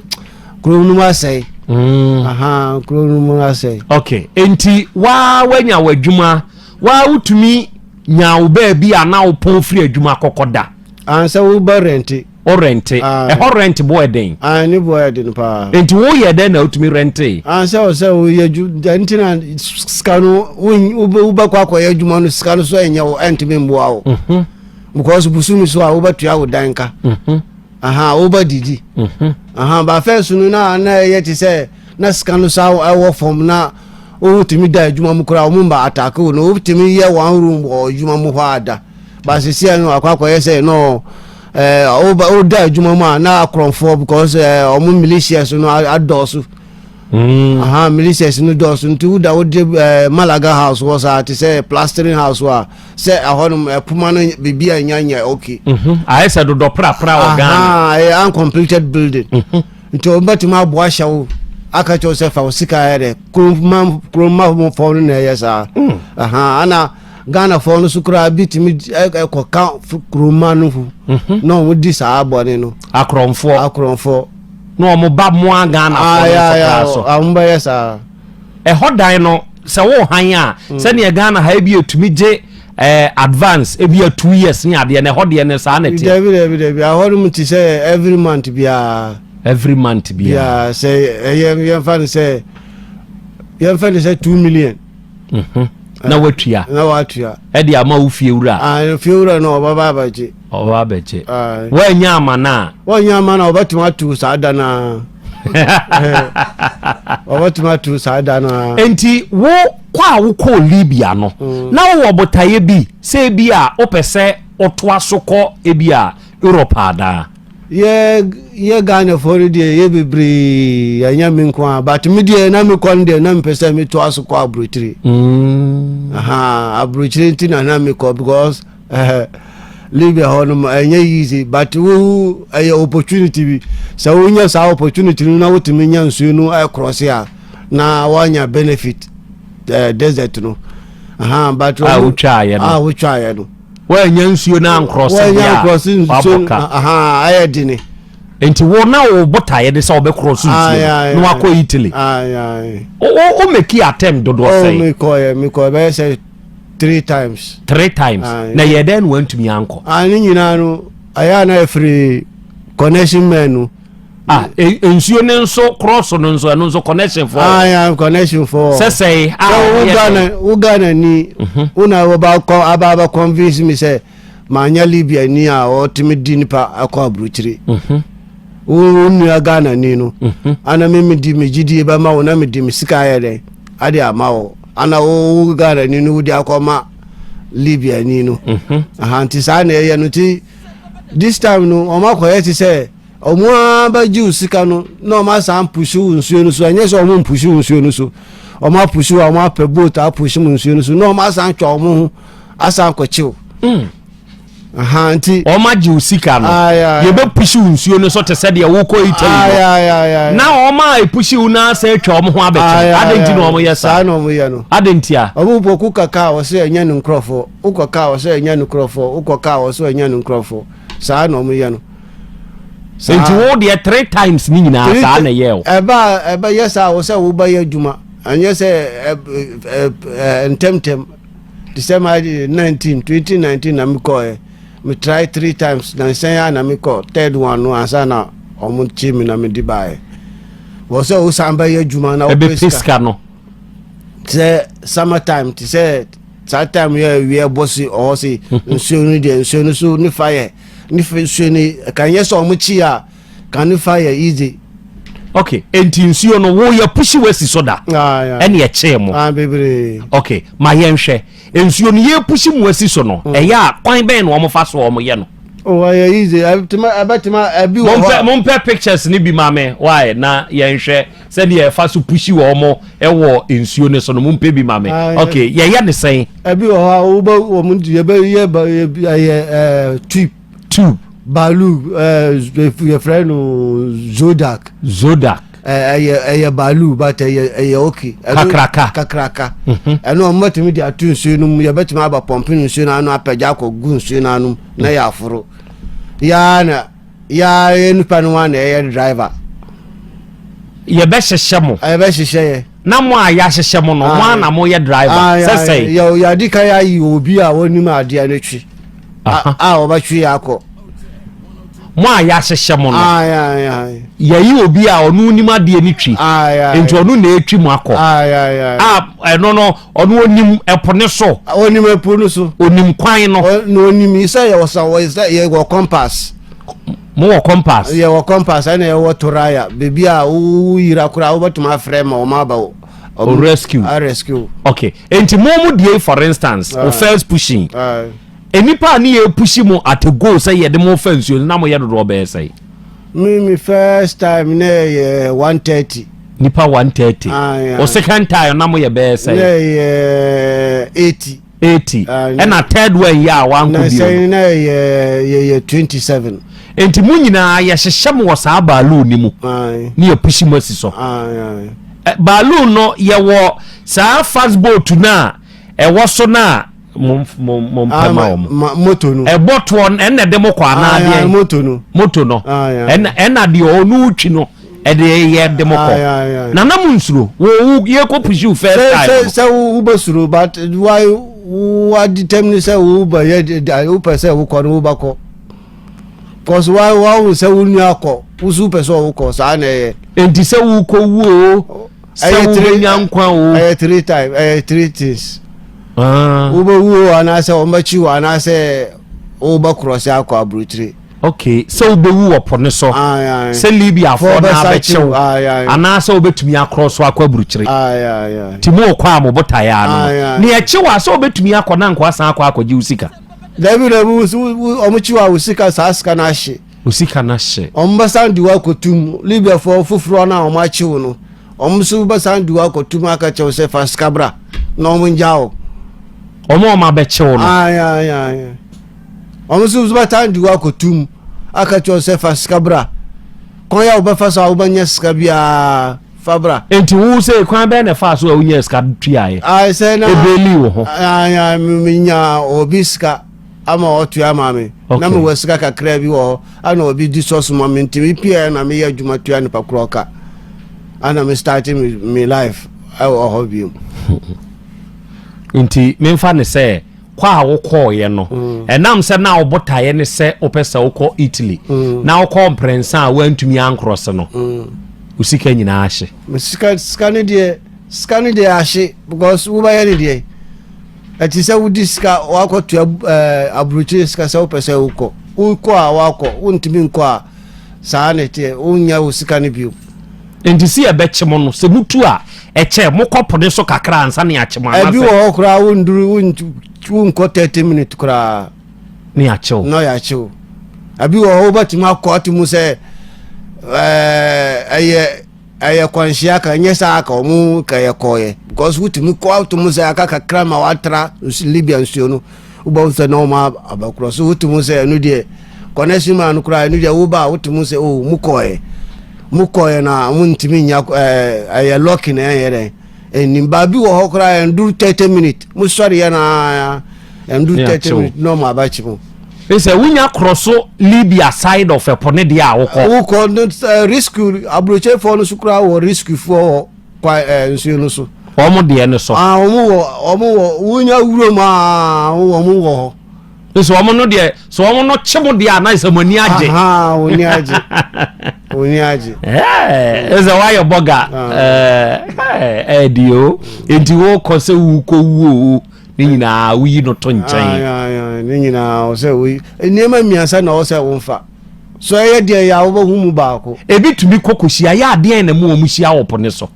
kuro no mu asɛe. Aha, kuro no mu asɛe. Okay, nti waa wanya w'adwuma waa wotumi. Nyaa wo baabi a na wopɔn firi adwuma kɔkɔ da? Ansa wobɛ rɛnte. Wo rɛnte. Ɛhɔ rɛnt bo ɛden? Ae, ne bo yɛ den paa. Nti woyɛ dɛn na wotumi rɛntee? Ansa wɔ sɛ woyɛ adwuma, nti na sika no wobɛkɔ akɔyɛ adwuma no sika no so ɛnyɛ wo, ɛntumi mmoa wo. Mhm. Because bosome so a wobɛtua wo dan ka. Mhm. Aha, wobɛdidi. Mhm. Aha, ba first no na na ɛyɛ te sɛ na sika no sa ɛwɔ fam na wotumi da adwuma mu koraa wɔn mba atake wo no wotumi yɛ one room wɔ adwuma mu hɔ ada. Ba sisi no akɔ akɔyɛ sɛ no ɛɛ woda adwuma mu a na akorɔmfoɔ because ɛɛ wɔn militias no adɔɔso. Mm. Aha, militias no dɔɔso nti woda wode ɛɛ Malaga house wɔ saa te sɛ plastering house a sɛ ɛhɔnom ɛpoma no biribi a nya nyɛ okay. Mhm. Ayɛ sɛ dodɔ prapra wɔ Ghana. Ɛyɛ uncompleted building. Mhm. Nti wɔn bɛtumi aboa ahyɛ wo aka kyerɛ sɛ fa wo sika yɛ dɛ kuroma kuroma fɔ no na ɛyɛ saa. Mm. Aha, ana Ghana fɔ no so koraa bi tumi ɛkɔ ka kuroma no ho mhm. na wɔn di saa bɔne no. Akorɔmfoɔ. Akorɔmfoɔ. Na wɔn ba moa Ghana fɔ no nso koraa so. Wɔn bɛyɛ saa. Ɛhɔ dan no sɛ wo han a mm. sɛdeɛ Ghana ha ebi etumi gye eh, advance ebi a 2 years ne adeɛ na ɛhɔ deɛ no saa na ɛteɛ. Dabi dabi dabi ahɔ nom ti sɛ every month biara. Every month biara. Biara sɛ ɛyɛ yɛnfa no sɛ yɛnfa no sɛ 2 million. Na watua. Na watua. Ɛde ama wo fie wura. Ah, fie wura no ɔbɛba abɛgye. Ɔbɛba abɛgye. Wɔanya ama no a. Wɔanya ama no a ɔbɛtumi ato saa da no a. Ɔbɛtumi ato saa da no a. Nti wo kɔ a wokɔɔ Libya no, mm. na wowɔ botaeɛ bi sɛ ebi a wopɛ sɛ wotoa so kɔ ebi a Europe anaa? Yɛ yɛ Ghanafoɔ no deɛ yɛ bebree ɛnyɛ me nko a but me deɛ na mekɔ no deɛ na mepɛ sɛ metoa so kɔ aburokyire mm. aburokyire nti na na mekɔ because uh, Libya hɔ nom ɛnyɛ easy but wo ɛyɛ opportunity bi sɛ wonya saa opportunity no na wotumi nya nsuo no ɛkorɔse a na woanya benefit uh, desert no aha but a wotwaeɛ no a wotwaeɛ no Woannya nsuo no ankorɔse deɛ a, wabɔ ka. Ayɛ dene. Nti wo na wo botaeɛ de sɛ wobɛkorɔse nsuo no na wakɔ Italy. Wo meki attempt dodoɔ oh, sɛn? Mekɔɛ mekɔɛ bɛyɛ sɛ three times. Three times. Na yɛ dɛn na wantumi ankɔ? Ne nyinaa no ɛyɛ a na ɛfiri connection men no. Ah, e, nsuo no nso cross no nso ɛno nso connection fɔ. Ah, ya connection fɔ. Sɛsɛɛ. Ah, wo Ghana wo Ghana ni. Mhm. Wo na wɔba kɔ aba aba convince mi sɛ maa nya Libya ni a ɔtumi di nipa akɔ aburokyire. Mhm. Wo wo nua Ghana ni no. Mhm. Ana mi mi di mi gyidie bɛ ma wo na mi di mi sika ayɛ dɛ ade ama wo. Ana wo wo Ghana ni no wo di akɔ ma Libya ni no. Aha nti saa na ɛyɛ no ti this time no wɔn akɔyɛ ti sɛ. Wɔn ara bɛgye wo sika no na wɔn asan apusi wo nsuo no so. Ɛnyɛ sɛ wɔn mpusi wo nsuo no so. Wɔn apusi wo a wɔn apɛ boat apusi mo nsuo no so na wɔn asan atwa wɔn ho asan akɔkye wo. Mm. Aha nti. Wɔn agye wo sika no. Yɛbɛ pusi wo nsuo no so te sɛ deɛ wokɔ Italy no. Na wɔn a epusi wo no asan atwa wɔn ho abɛkyɛ. Adɛn nti na wɔn yɛ saa? Saa na wɔn yɛ no. Adɛn nti a? Wɔn bɔ kuka kaa wɔ sɛ ɛnyɛ ne nkorɔfoɔ. Wokɔ kaa wɔ sɛ ɛnyɛ ne nkorɔfoɔ. Wokɔ kaa wɔ sɛ ɛnyɛ ne nkorɔfoɔ. Saa na wɔn yɛ no. Nti wo deɛ three times ne nyinaa saa na ɛyɛ o. Ɛba ɛbɛ yɛ saa wɔ sɛ wobɛyɛ adwuma ɛnyɛ sɛ ɛ ntɛmntɛm te sɛ ma 19 2019 na mekɔɛ me try three times na nsɛn a na mekɔ third one no ansa na ɔmo kye me na mede baeɛ wɔ sɛ wosan bɛyɛ adwuma na wopɛ sika no te sɛ summer time te sɛ saa time yɛ awia bɔ se ɔhɔ se nsuo no deɛ nsuo no so ne fa yɛ ne fa nsuo no kan yɛ sɛ ɔmo kyi a kan ne fa yɛ easy. Ok, enti nsuo no wo yɛ pushi wasi so da ɛne ɛkyee mo? Ah, bebree. Ok, ma yɛn hwɛ nsuo no yɛ pushi mo asi so no mm. ɛyɛ a kwan bɛn na wɔn fa so wɔn yɛ no? Oh, ɛyɛ easy ɛbɛtuma ɛbɛtuma ɛbi wɔ hɔ. Mompɛ pictures ni bi ma me why na yɛn hwɛ sɛdeɛ ɛfa so pushi wɔn wɔ nsuo no so no mompɛ bi ma me. Ah, ok, yɛyɛ ne sɛn? Ɛbi wɔ hɔ a wobɛ wɔn yɛbɛ yɛ ɛyɛ ɛɛ tube. Tube. Balu ɛɛ yɛfrɛ no zodak. Zodak. Ɛyɛ ɛyɛ balu but ɛyɛ ɛyɛ ok. Kakraka. Kakraka. Mhm. Ɛno wɔn bɛtumi de ato nsuo no mu yɛbɛtumi aba pɔmpe nsuo no ano apɛgya akɔ gu nsuo no ano na yɛ aforo. Yaa na yaa yɛ nipa no wa na ɛyɛ driver. Yɛbɛhyehyɛ mo. Yɛbɛhyehyɛ yɛ. Na mo a yɛahyehyɛ mo no, mo a na moyɛ driver. Sɛ sɛn? Yɛadi kan ayi obi a wɔnim adeɛ no twe a wɔbɛtwe yɛ akɔ. Mo a yɛahyehyɛ mo no, yɛyi obi a ɔno nim adeɛ no twi, nti ɔno na ɛtwi mo akɔ. A ɛno no, ɔno onim ɛpo ne so. Onim ɛpo no so. Onim kwan no. Na onim sɛ yɛwɔ sa yɛwɔ compass. Mo wɔ compass. Yɛwɔ compass ɛna yɛwɔ toraya beebi a wo yira koraa wobɛtumi afrɛ ma wɔn aba o. O rescue. A rescue. Okay, nti mo mo die for instance, o first pushing. Nnipa a ne yɛ pushi mo at a go sɛ yɛde mo fa nsuo no na mo yɛ dodoɔ bɛyɛ sɛn? Me me first time na yɛ 130. Nipa 130. O second time na mo yɛ bɛyɛ sɛn? Na yɛ 80. 80. Ɛna third one yɛ a wankɔ bio. Na sɛn na yɛ yɛ 27. Nti mo nyinaa yɛhyehyɛ mo wɔ saa balloon ni mu. Ne yɛ pushi mo asi so. Balloon no yɛwɔ saa fast boat no a ɛwɔ so no a mo mo mo mpɛ ma wɔn. Moto no. Ɛbɔ toɔ no ɛna ɛde mo kɔ anaa deɛ. Moto no. Moto no. Ɛna ɛna deɛ ɔno twi no ɛde yɛ de mo kɔ. Na na mo nsuro wo wo yɛ kɔ push you first time. Sɛ sɛ wo bɛ suro but wa wa determine sɛ wo bɛ yɛ wo pɛ sɛ wo kɔ no wo bɛ kɔ. Cause wa wa wo sɛ wo nua kɔ wo so pɛ sɛ wo kɔ saa na ɛyɛ. Nti sɛ wo kɔ wuo. Sɛ wobɛnya nkwa o. Ɛyɛ three time ɛyɛ three things. Ah. Wobɛwu o anaasɛ wɔbɛkyi wo anaasɛ wobɛkorɔ sɛ akɔ aburokyire. Okay, sɛ wobɛwu wɔ po ne so. Sɛ Libyafoɔ na abɛkye wo anaasɛ wobɛtumi akorɔ so akɔ aburokyire. Nti mo kɔ a mo botaeɛ ano no. Ne ɛkye wo a sɛ wobɛtumi akɔ na nkoa san akɔ akɔgye wo sika. Dabi dabi wɔn kyi wo a wo sika saa sika no ahye. Wo sika no ahye. Wɔn bɛsan de wo akɔtum Libyafoɔ foforɔ no a wɔn akye wo no. Wɔn nso bɛsan de wo akɔtum aka kyerɛ wo sɛ fa sika bra na wɔn ngya wo. Wɔn a wɔn abɛkye wo no. Ae ae ae. Wɔn nso bɛsan de wo akɔtum aka kyerɛ wo sɛ fa sika bra. Kwan a wobɛfa so a wobɛnya sika biara fa bra. Nti wo sɛ kwan bɛn na ɛfaa so a wonyaa sika tuaeɛ? Ae sɛ na. Ebeli wo ho. Ae ae menya obi sika. ama ɔtua ama me na mewɔ sika kakra bi wɔ hɔ ana obi di sɔs ma me nti mepie na meyɛ adwuma tua nipa korɔ ka ana me start me, me life ɛwɔ hɔ bio. Nti memfa ne sɛ kɔ a wokɔɔyɛ no ɛnam sɛ na wo botaeɛ ne sɛ wopɛ sɛ wokɔ Italy na wokɔ mprɛnsa a woantumi ankrɔse no wo sika nyinaa ahye. Sika sika ne deɛ sika ne deɛ ahye because wobɛyɛ ne deɛ Ɛte sɛ wode sika wakɔtua ɛɛ aburokyire sika sɛ wopɛ sɛ wokɔ. Wokɔ a wakɔ, wontumi nkɔ a saa na ɛteɛ, wonnya wo sika no bio. Nti sɛ yɛbɛkye mo no, sɛ mutu a, ɛkyɛ mokɔ po no so kakra ansa na yɛakye mo anaasɛ? Ebi wɔ hɔ koraa wonduru wonkɔ 30 minutes koraa. Na yɛakye wo. Na yɛakye wo. Ebi wɔ hɔ wobɛtumi akɔ ato mu sɛ ɛɛ ɛyɛ Ɛyɛ kwanhyia ka nyɛ saa ka ɔmo ka yɛ kɔɔyɛ because wotumi kɔ ato mu sɛ aka kakra ma watra Libya nsuo no wobɛhu sɛ na ɔmo abakorɔ so wotumi sɛ ɛno deɛ connection man no koraa ɛno deɛ woba a wotumi sɛ oh mo kɔɔyɛ mo kɔɔyɛ na mo ntumi nya ɛɛ ɛyɛ lɔki na ɛyɛ dɛ ɛnim baabi wɔ hɔ koraa ɛnduru 30 minutes mo sɔre yɛ na ɛndu 30 minutes na ɔmo abakyi mo. Sɛ wonya korɔ so Libya side of ɛpo ne deɛ a wokɔ. Wokɔ no eh, rescue aburokyefoɔ no so koraa wɔ rescue foɔ wɔ kwa eh, nsuo no so. Wɔn deɛ no so. Ah, wɔn wɔ wɔn wɔ wonya wuram aa wɔn wɔ hɔ. Nso wɔn no deɛ sɛ wɔn no kye mo deɛ a na sɛ mo ani agye. Ahaa wɔn ani agye wɔn ani agye. Ɛɛ sɛ wayɛ bɔga ɛɛ ɛɛdi o nti wokɔ sɛ wokɔ wuo o. Ne nyinaa woyi no to nkyɛn. Ne nyinaa ɔsɛ woyi nneɛma mmiɛnsa na ɔsɛ womfa so ɛyɛ deɛ yɛ a wobɛhu mu baako. Ebi tumi kɔ kɔhyia yɛ adeɛ na mu wɔn hyia wɔ po ne so.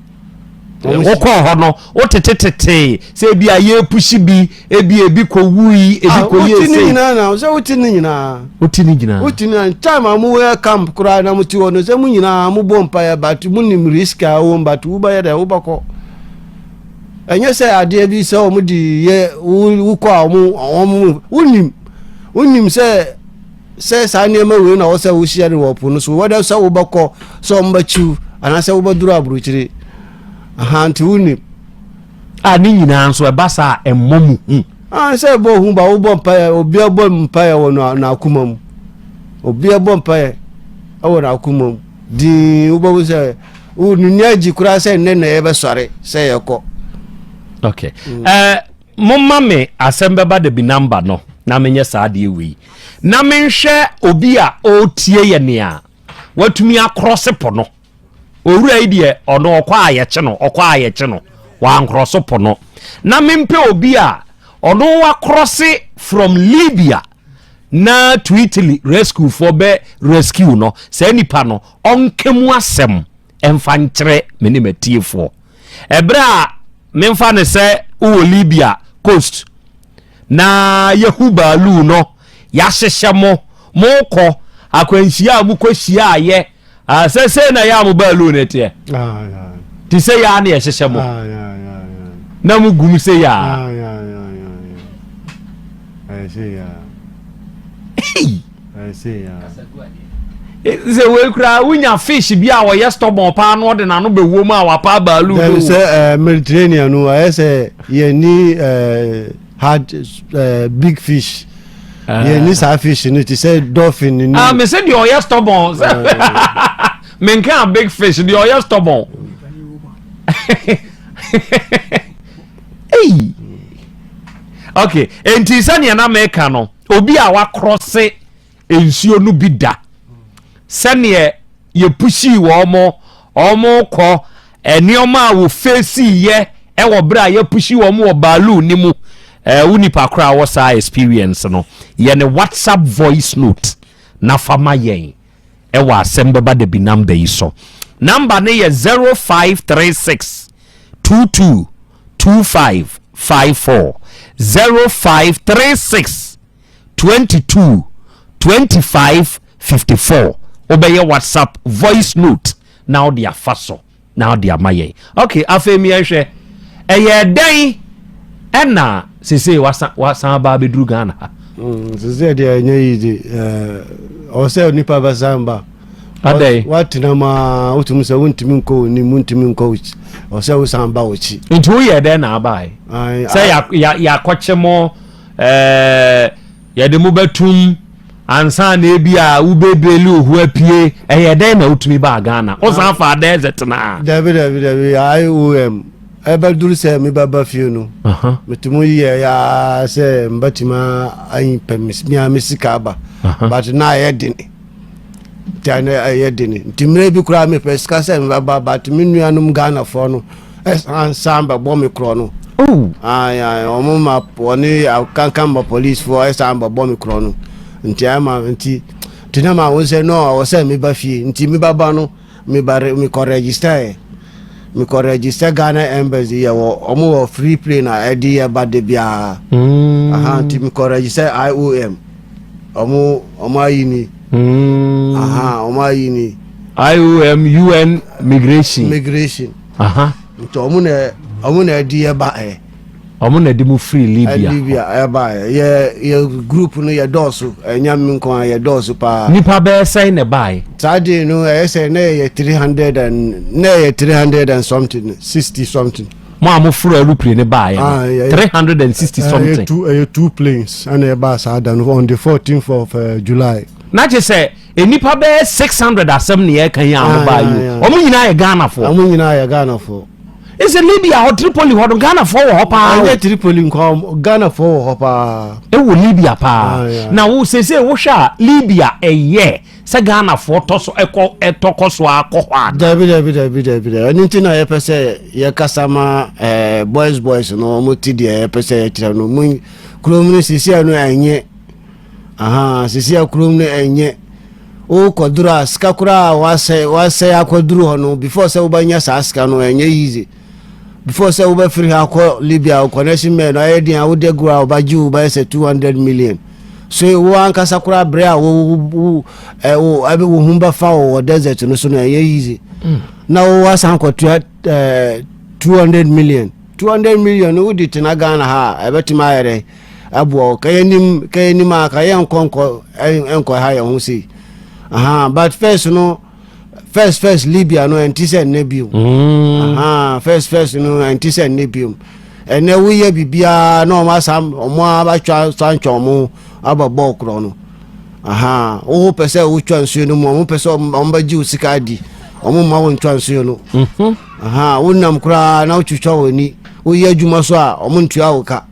Wokɔɔ hɔ no wotetetete sɛ ebi a yɛpusi bi ebi ebi kɔ wui ebi kɔ yie sei. Wote ne nyinaa na sɛ wote ne nyinaa. Wote ne nyinaa. Wote ne nyinaa time a mo yɛ camp koraa na mo te hɔ no sɛ mo nyinaa mo bɔ mpaeɛ but mo nim risk a wɔm but wobɛyɛ dɛ wobɛkɔ. Ɛnyɛ sɛ adeɛ bi sɛ wɔn de yɛ wokɔ a wɔn wɔn wonim wonim sɛ sɛ saa nneɛma wei na wɔsɛ wohyia no wɔ po no so wɔde sɛ wobɛkɔ sɛ wɔn bɛkyiw anaasɛ wobɛduru aburokyire aha nti wonim. A ne nyinaa nso ɛba saa a ɛmmɔ mu hu. Ah sɛ ɛbɔ hu ba wobɔ mpaeɛ obiara bɔ mpaeɛ wɔ n'akoma mu obiara bɔ mpaeɛ wɔ n'akoma mu dii wobɛhu sɛ. Wo ne agyi koraa sɛ nnɛ na yɛbɛsɔre sɛ yɛkɔ. Okay. Momma me asɛm bɛba da bi number no na menyɛ saa adeɛ wei na menhwɛ obi a ɔretie yɛ nea watumi akrɔse po no. Owura yi deɛ ɔno ɔkɔ a yɛkye no, ɔkɔ a yɛkye no, wankrɔso po no. Na mempɛ obi a ɔno wakrɔse from Libya na to Italy rescue foɔ bɛ rescue no. Saa nipa no ɔnka mu asɛm ɛmfa nkyerɛ me ne matiefoɔ. Ɛberɛ a memfa no sɛ wowɔ Libya coast na yɛhu baaluu no yɛahyehyɛ mo mokɔ akwanhyia a mokɔ hyiaayɛ sɛ sei na yɛ a mo baaluu no teɛ te sɛ yɛ a na yɛhyehyɛ mo na mo gum sɛ yɛ a. Sɛ wei koraa wonya fish bi a ɔyɛ stubborn paa na ɔde n'ano bɛwɔ mu a wapa baalu no. Sɛ eh, Mediterranean no ayɛ sɛ yɛni eh, hard eh, big fish ah. yɛni saa fish no te sɛ dolphin ni. Ah, me sɛ deɛ ɔyɛ stubborn sɛ menka big fish deɛ ɔyɛ stubborn. Hey. Okay, enti sɛnea na meka no obi a wakrɔse nsuo no bi da sɛdeɛ yɛpushii wɔn wɔn kɔ nneɛma a wɔfeesi yɛ ɛwɔ berɛ a yɛpushi wɔn wɔ baaluu ne mu. Wo nipa koraa wɔ saa experience no, yɛ ne WhatsApp voice note na fa ma yɛn ɛwɔ asɛm bɛba da bi number yi so. Number no yɛ 0536 22 25 54, 0536 22 25 54. Wobɛyɛ WhatsApp voice note na wode afa so na wode ama yɛn. Ok, afei miɛnhwɛ ɛyɛ dɛn ɛna sesei wasan wasan aba abɛduru Ghana ha? Sesei deɛ ɛnyɛ yi de, ɔwɔ sɛ nipa bɛsan ba. Adɛn? Watena mu a wotumi sɛ wontumi nkɔ w'anim, wontumi nkɔ w'akyi, ɔwɔ sɛ wosan ba w'akyi. Nti woyɛ dɛn na abae? Sɛ yɛakɔkye mo, yɛde mo bɛtum ansa na ebi a wobɛbeli ohu apue, ɛyɛ dɛn na wotumi baa Ghana? Wosan fa desert na? Dabi, dabi, dabi. IOM ɛbɛduru sɛ mebɛba fie no, metumi yɛ ya sɛ mbɛtumi ayi pɛ mea me sika aba, but na ɛyɛ den, nti na ɛyɛ den, nti mmerɛ bi koraa mepɛ sika sɛ mebɛba, but me nuanom Ghanafoɔ no ɛsan san bɛbɔ me korɔ no. Ɔmo ma wɔne kankan ma policefoɔ ɛsan bɛbɔ me korɔ no, nti ɛma nti na ma wo sɛ no ɔwɔ sɛ meba fie. Nti mebɛba no, meba mekɔ register ɛ mekɔ register Ghana Embassy. Yɛwɔ ɔmo wɔ free plane a ɛde yɛ ba de biara. Aha, nti mekɔ register IOM, ɔmo ayi ni. Aha, ɔmo ayi ni. IOM, UN migration. Migration. Nti ɔmo na ɛde yɛ ba ɛ. Ɔmo na ɛde mu firi Libya. Libya ɛba ɛ. Yɛ group no yɛ dɔɔso, ɛnya mi nko a, yɛ dɔɔso paa. Nipa bɛyɛ sɛn na ɛbae? Saa de no ɛyɛ sɛ na yɛ 300 and na yɛ 300 and something, 60 something. Mo a mo foro aeroplane ne baeɛ no, 360 something? Ɛyɛ two planes ɛna ɛbaa saa da no on the 14th of July. Na kye sɛ nnipa bɛyɛ 600 asɛm ne yɛka yi a mo baa yi o, ɔmo nyinaa yɛ Ghanafoɔ? Ɔmo nyinaa yɛ Ghanafoɔ. Ɛsɛ Libya hɔ, Tripoli hɔ no, Ghanafoɔ wɔ hɔ paa o. Ɛnyɛ Tripoli nko, Ghanafoɔ wɔ hɔ paa. Ɛwɔ Libya paa. Na wo sese wohwɛ a, Libya ɛyɛ sɛ Ghanafoɔ tɔ so ɛkɔ ɛtɔ kɔ so akɔ hɔ a? Dabi, dabi, dabi, dabi, dabi. Ɛno nti na yɛpɛ sɛ yɛkasa ma boys no, ɔmo ti deɛ yɛpɛ sɛ yɛkyerɛ no mu kurom no sisi no ɛnyɛ aha sisi a kurom no ɛnyɛ. Wokɔduru a, sika koraa a wasɛe akɔduru hɔ no, before sɛ wobɛnya saa sika no ɛnyɛ easy. Before sɛ wobɛfiri ha akɔ Libya, wo connection man no ayɛ den a wode goro a wobɛgye wo bɛyɛ sɛ 200 million. So wo ankasa koraa berɛ a wo wo ɛbɛ wo ho bɛfa wo wɔ desert no so no ɛnyɛ easy. Na wo asan kɔtua 200 million, 200 million no wode tena Ghana ha a ɛbɛtumi ayɛ dɛ aboa wo. Ka yɛnim a ka yɛnkɔ nkɔ ha yɛn ho sei aha. But first no, first Libya no ɛnte sɛ nnɛ bio. Aha, first no ɛnte sɛ nnɛ bio. Ɛnɛ woyɛ biribiara na ɔmo asa ɔmo abatwa santwa ɔmo aba bɔɔl korɔ no. Aha, wo pɛ sɛ wotwa nsuo no mu, ɔmo pɛ sɛ ɔmo bɛgye wo sika adi. Wɔn mma wo ntwa nsuo no. Mhm. Aha, wonam koraa na wotwitwa wɔn ani. Woyɛ adwuma so a, wɔn ntua wo ka.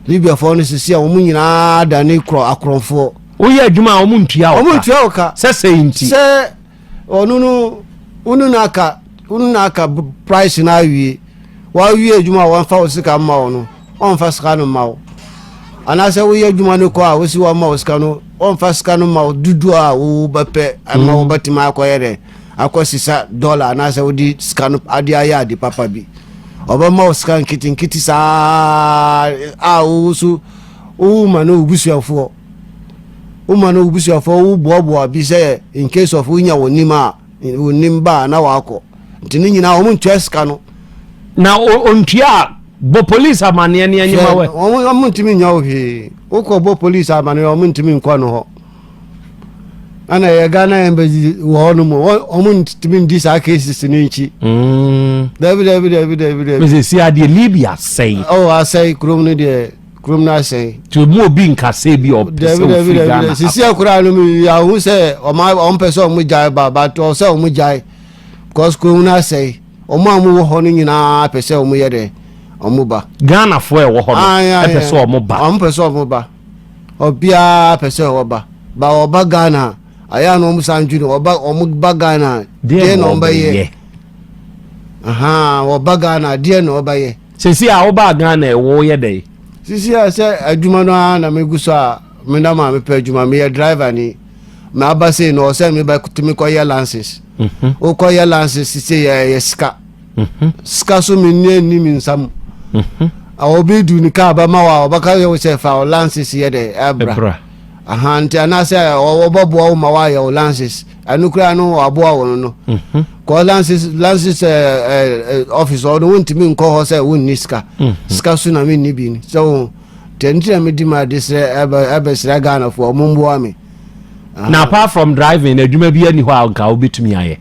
Libyafoɔ no sisi a wɔn nyinaa da ne korɔ akorɔmfoɔ. Woyɛ adwuma a wɔn ntua wo ka. Wɔn ntua wo ka. Sɛ sɛ nti. Sɛ ɔno no, wonu na aka, wonu na aka price na awie. Wawie adwuma a wɔmfa wo sika mma wo no, wɔmfa sika no mma wo. Anaasɛ woyɛ adwuma no kɔ a wosi wɔmma wo sika no, wɔmfa sika no mma wo dodoɔ a wobɛpɛ ama mm. wobɛtumi akɔyɛ dɛ akɔsesa dɔla anaasɛ wode sika no ade ayɛ ade papa bi. Ɔbɛma wo sika nketenkete saa a wo so woma no wo busuafoɔ woma no wo busuafoɔ woboaboa bi sɛ in case of wonya wo nim a wo nim ba a na wakɔ. Nti ne nyinaa wɔn ntua sika no. Na ontua a bɔ police amaneɛ ne anyima wɛ. Wɔn wɔn ntumi nya wo hwee. Wokɔ bɔ police amaneɛ wɔn ntumi nkɔ no hɔ. Ɛna yɛ Ghana embassy wɔ hɔ no mu wɔn ntumi ndi saa cases no nkyi. Mm. Dabi dabi dabi dabi dabi. Mese si adeɛ Libya asɛe. Oh asɛe kurom no deɛ kurom no asɛe. Tí o mu obi nkasa bi ɔpɛ sɛ ofiri Ghana. Sisi akora no mi yahu sɛ ɔmo ɔmo pɛ sɛ ɔmo gyae ba but ɔsɛ ɔmo gyae. Because kurom no asɛe. Wɔn a wɔwɔ hɔ no nyinaa pɛ sɛ wɔyɛ dɛ wɔn ba. Ghanafoɔ a ɛwɔ hɔ no pɛ sɛ wɔn ba. Wɔn pɛ sɛ wɔn ba. Obiara pɛ sɛ ɔba. Ba ɔba Ghana ayɛ a na wɔn san dwene ɔba wɔn ba Ghana deɛ na wɔn bɛyɛ. Wɔba Ghana deɛ na wɔbɛyɛ. Sisi a wɔba Ghana ɛwɔ yɛ dɛ. Sisi a sɛ adwuma no ara na megu so a me na maame pɛ adwuma meyɛ driver ni. Maba sei no ɔsɛ mebɛtumi kɔyɛ lances. Mhm. Wokɔyɛ lances sɛ yɛ sika. Mhm. Sika so menni anni me nsa mu. Mhm. Obi du ne kaa bɛma wo a ɔbɛka yɛ wo sɛ fa wo lances yɛ dɛ ɛbra. Aha nti anaasɛ ɔbɛboa wo ma woayɛ wo lances. Ɛno koraa no waboa wo no no. Kɔ lances lances office ɔno wontumi nkɔ hɔ sɛ wonni sika. Sika so na menni bi sɛ wo Nti ɛno nti na medi m'ade srɛ ɛbɛsrɛ Ghanafoɔ ɔmo mmoa me. Na apart from driving adwuma bi ani hɔ a nka wobɛtumi ayɛ?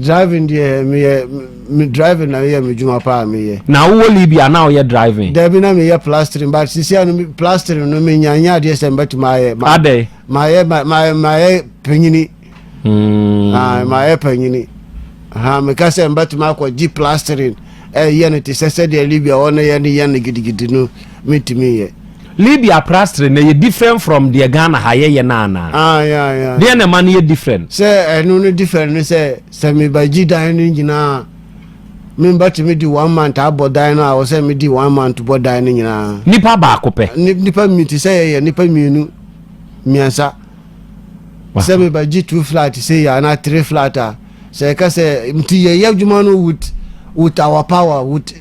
Driving deɛ meyɛ me driving na meyɛ me dwuma paa meyɛ. Na wowɔ Libya na woyɛ driving? Dabi na meyɛ plastering but sisi ano plastering no menya nyɛ adeɛ sɛ mbɛtumi ayɛ. Adɛn? Mayɛ mayɛ panyini. Mm. Ah, mayɛ panyini. Ha meka sɛ mbɛtumi akɔgye plastering ɛyɛ no te sɛ sɛdeɛ Libya hɔ no yɛ no yɛ no gidigidi no mentumi nyɛ. Libya plastering no yɛ different from deɛ Ghana ha yɛyɛ no anaa? Ah, yeah, yeah. Deɛ na ɛma no yɛ different? Sɛ ɛno no different no sɛ sɛ mebɛgye dan no nyinaa membɛtumi di one month abɔ dan no a wɔ sɛ medi one month bɔ dan no nyinaa. Nipa baako pɛ? Nipa mmienu te sɛ yɛyɛ nipa mmienu mmiɛnsa. Sɛ mebɛgye two flat sei anaa three flat a sɛ yɛka sɛ nti yɛyɛ adwuma no with with our power with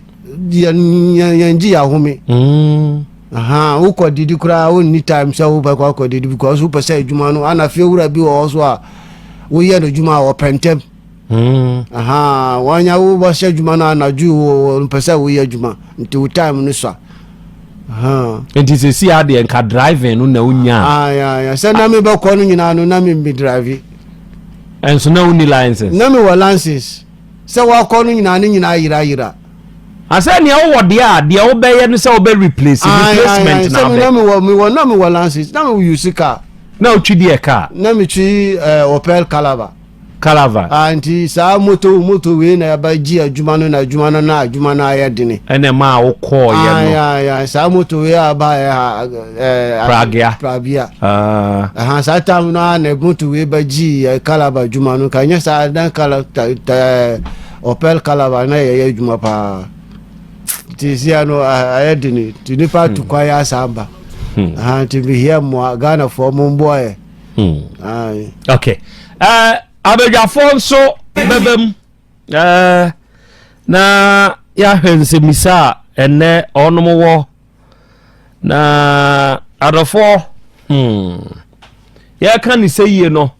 yɛn yɛn gye yɛn ahome. Mm. Wokɔ didi koraa wonni time sɛ wobɛkɔ akɔ didi because wopɛ sɛ adwuma no ana fie wura bi wɔ hɔ so a woyɛ no adwuma a ɔpɛ ntɛm. Mm. Wanya wobɛhyɛ adwuma no anadwo mpɛ sɛ woyɛ adwuma nti wo time no sua. Nti sɛsi adeɛ nka driving no na wonya. Sɛ na mebɛkɔ no nyinaa no na me drive. Ɛnso na wonni license. Na mewɔ license. Sɛ wakɔ no nyinaa ne nyinaa yerayera. Asɛ nea wowɔ deɛ a deɛ wobɛyɛ no sɛ wobɛ replace replacement na abɛ. Na mewɔ mewɔ na mewɔ license na mewɔ use car. Na wotwi deɛ car. Na metwi eh, Opel Calabar. Calabar. Ah nti saa moto moto wei na yɛba gye adwuma no na adwuma no na adwuma no ayɛ dene. Ɛna ɛma a wokɔɔyɛ no. Ayi ayi saa moto wei a ba yɛ ha ɛɛ. Pragea. Pragea. Ah. Ɛhan saa tam no a na moto wei ba gye yɛ Calabar adwuma no ka nyɛ saa na kala ta ta Opel Calabar na yɛyɛ adwuma paa. Nti sia no ayɛ dene nti nipa tu kwan yɛ asan ba. Hmm. Nti mehia mmoa Ghanafoɔ mo mboa yɛ. Hmm. Okay. Uh, abadwafoɔ nso bɛba mu uh, na yɛahwɛ nsɛmmisa a ɛnnɛ ɔnom wɔ na adɔfoɔ hmm, yɛka ne sɛ yie no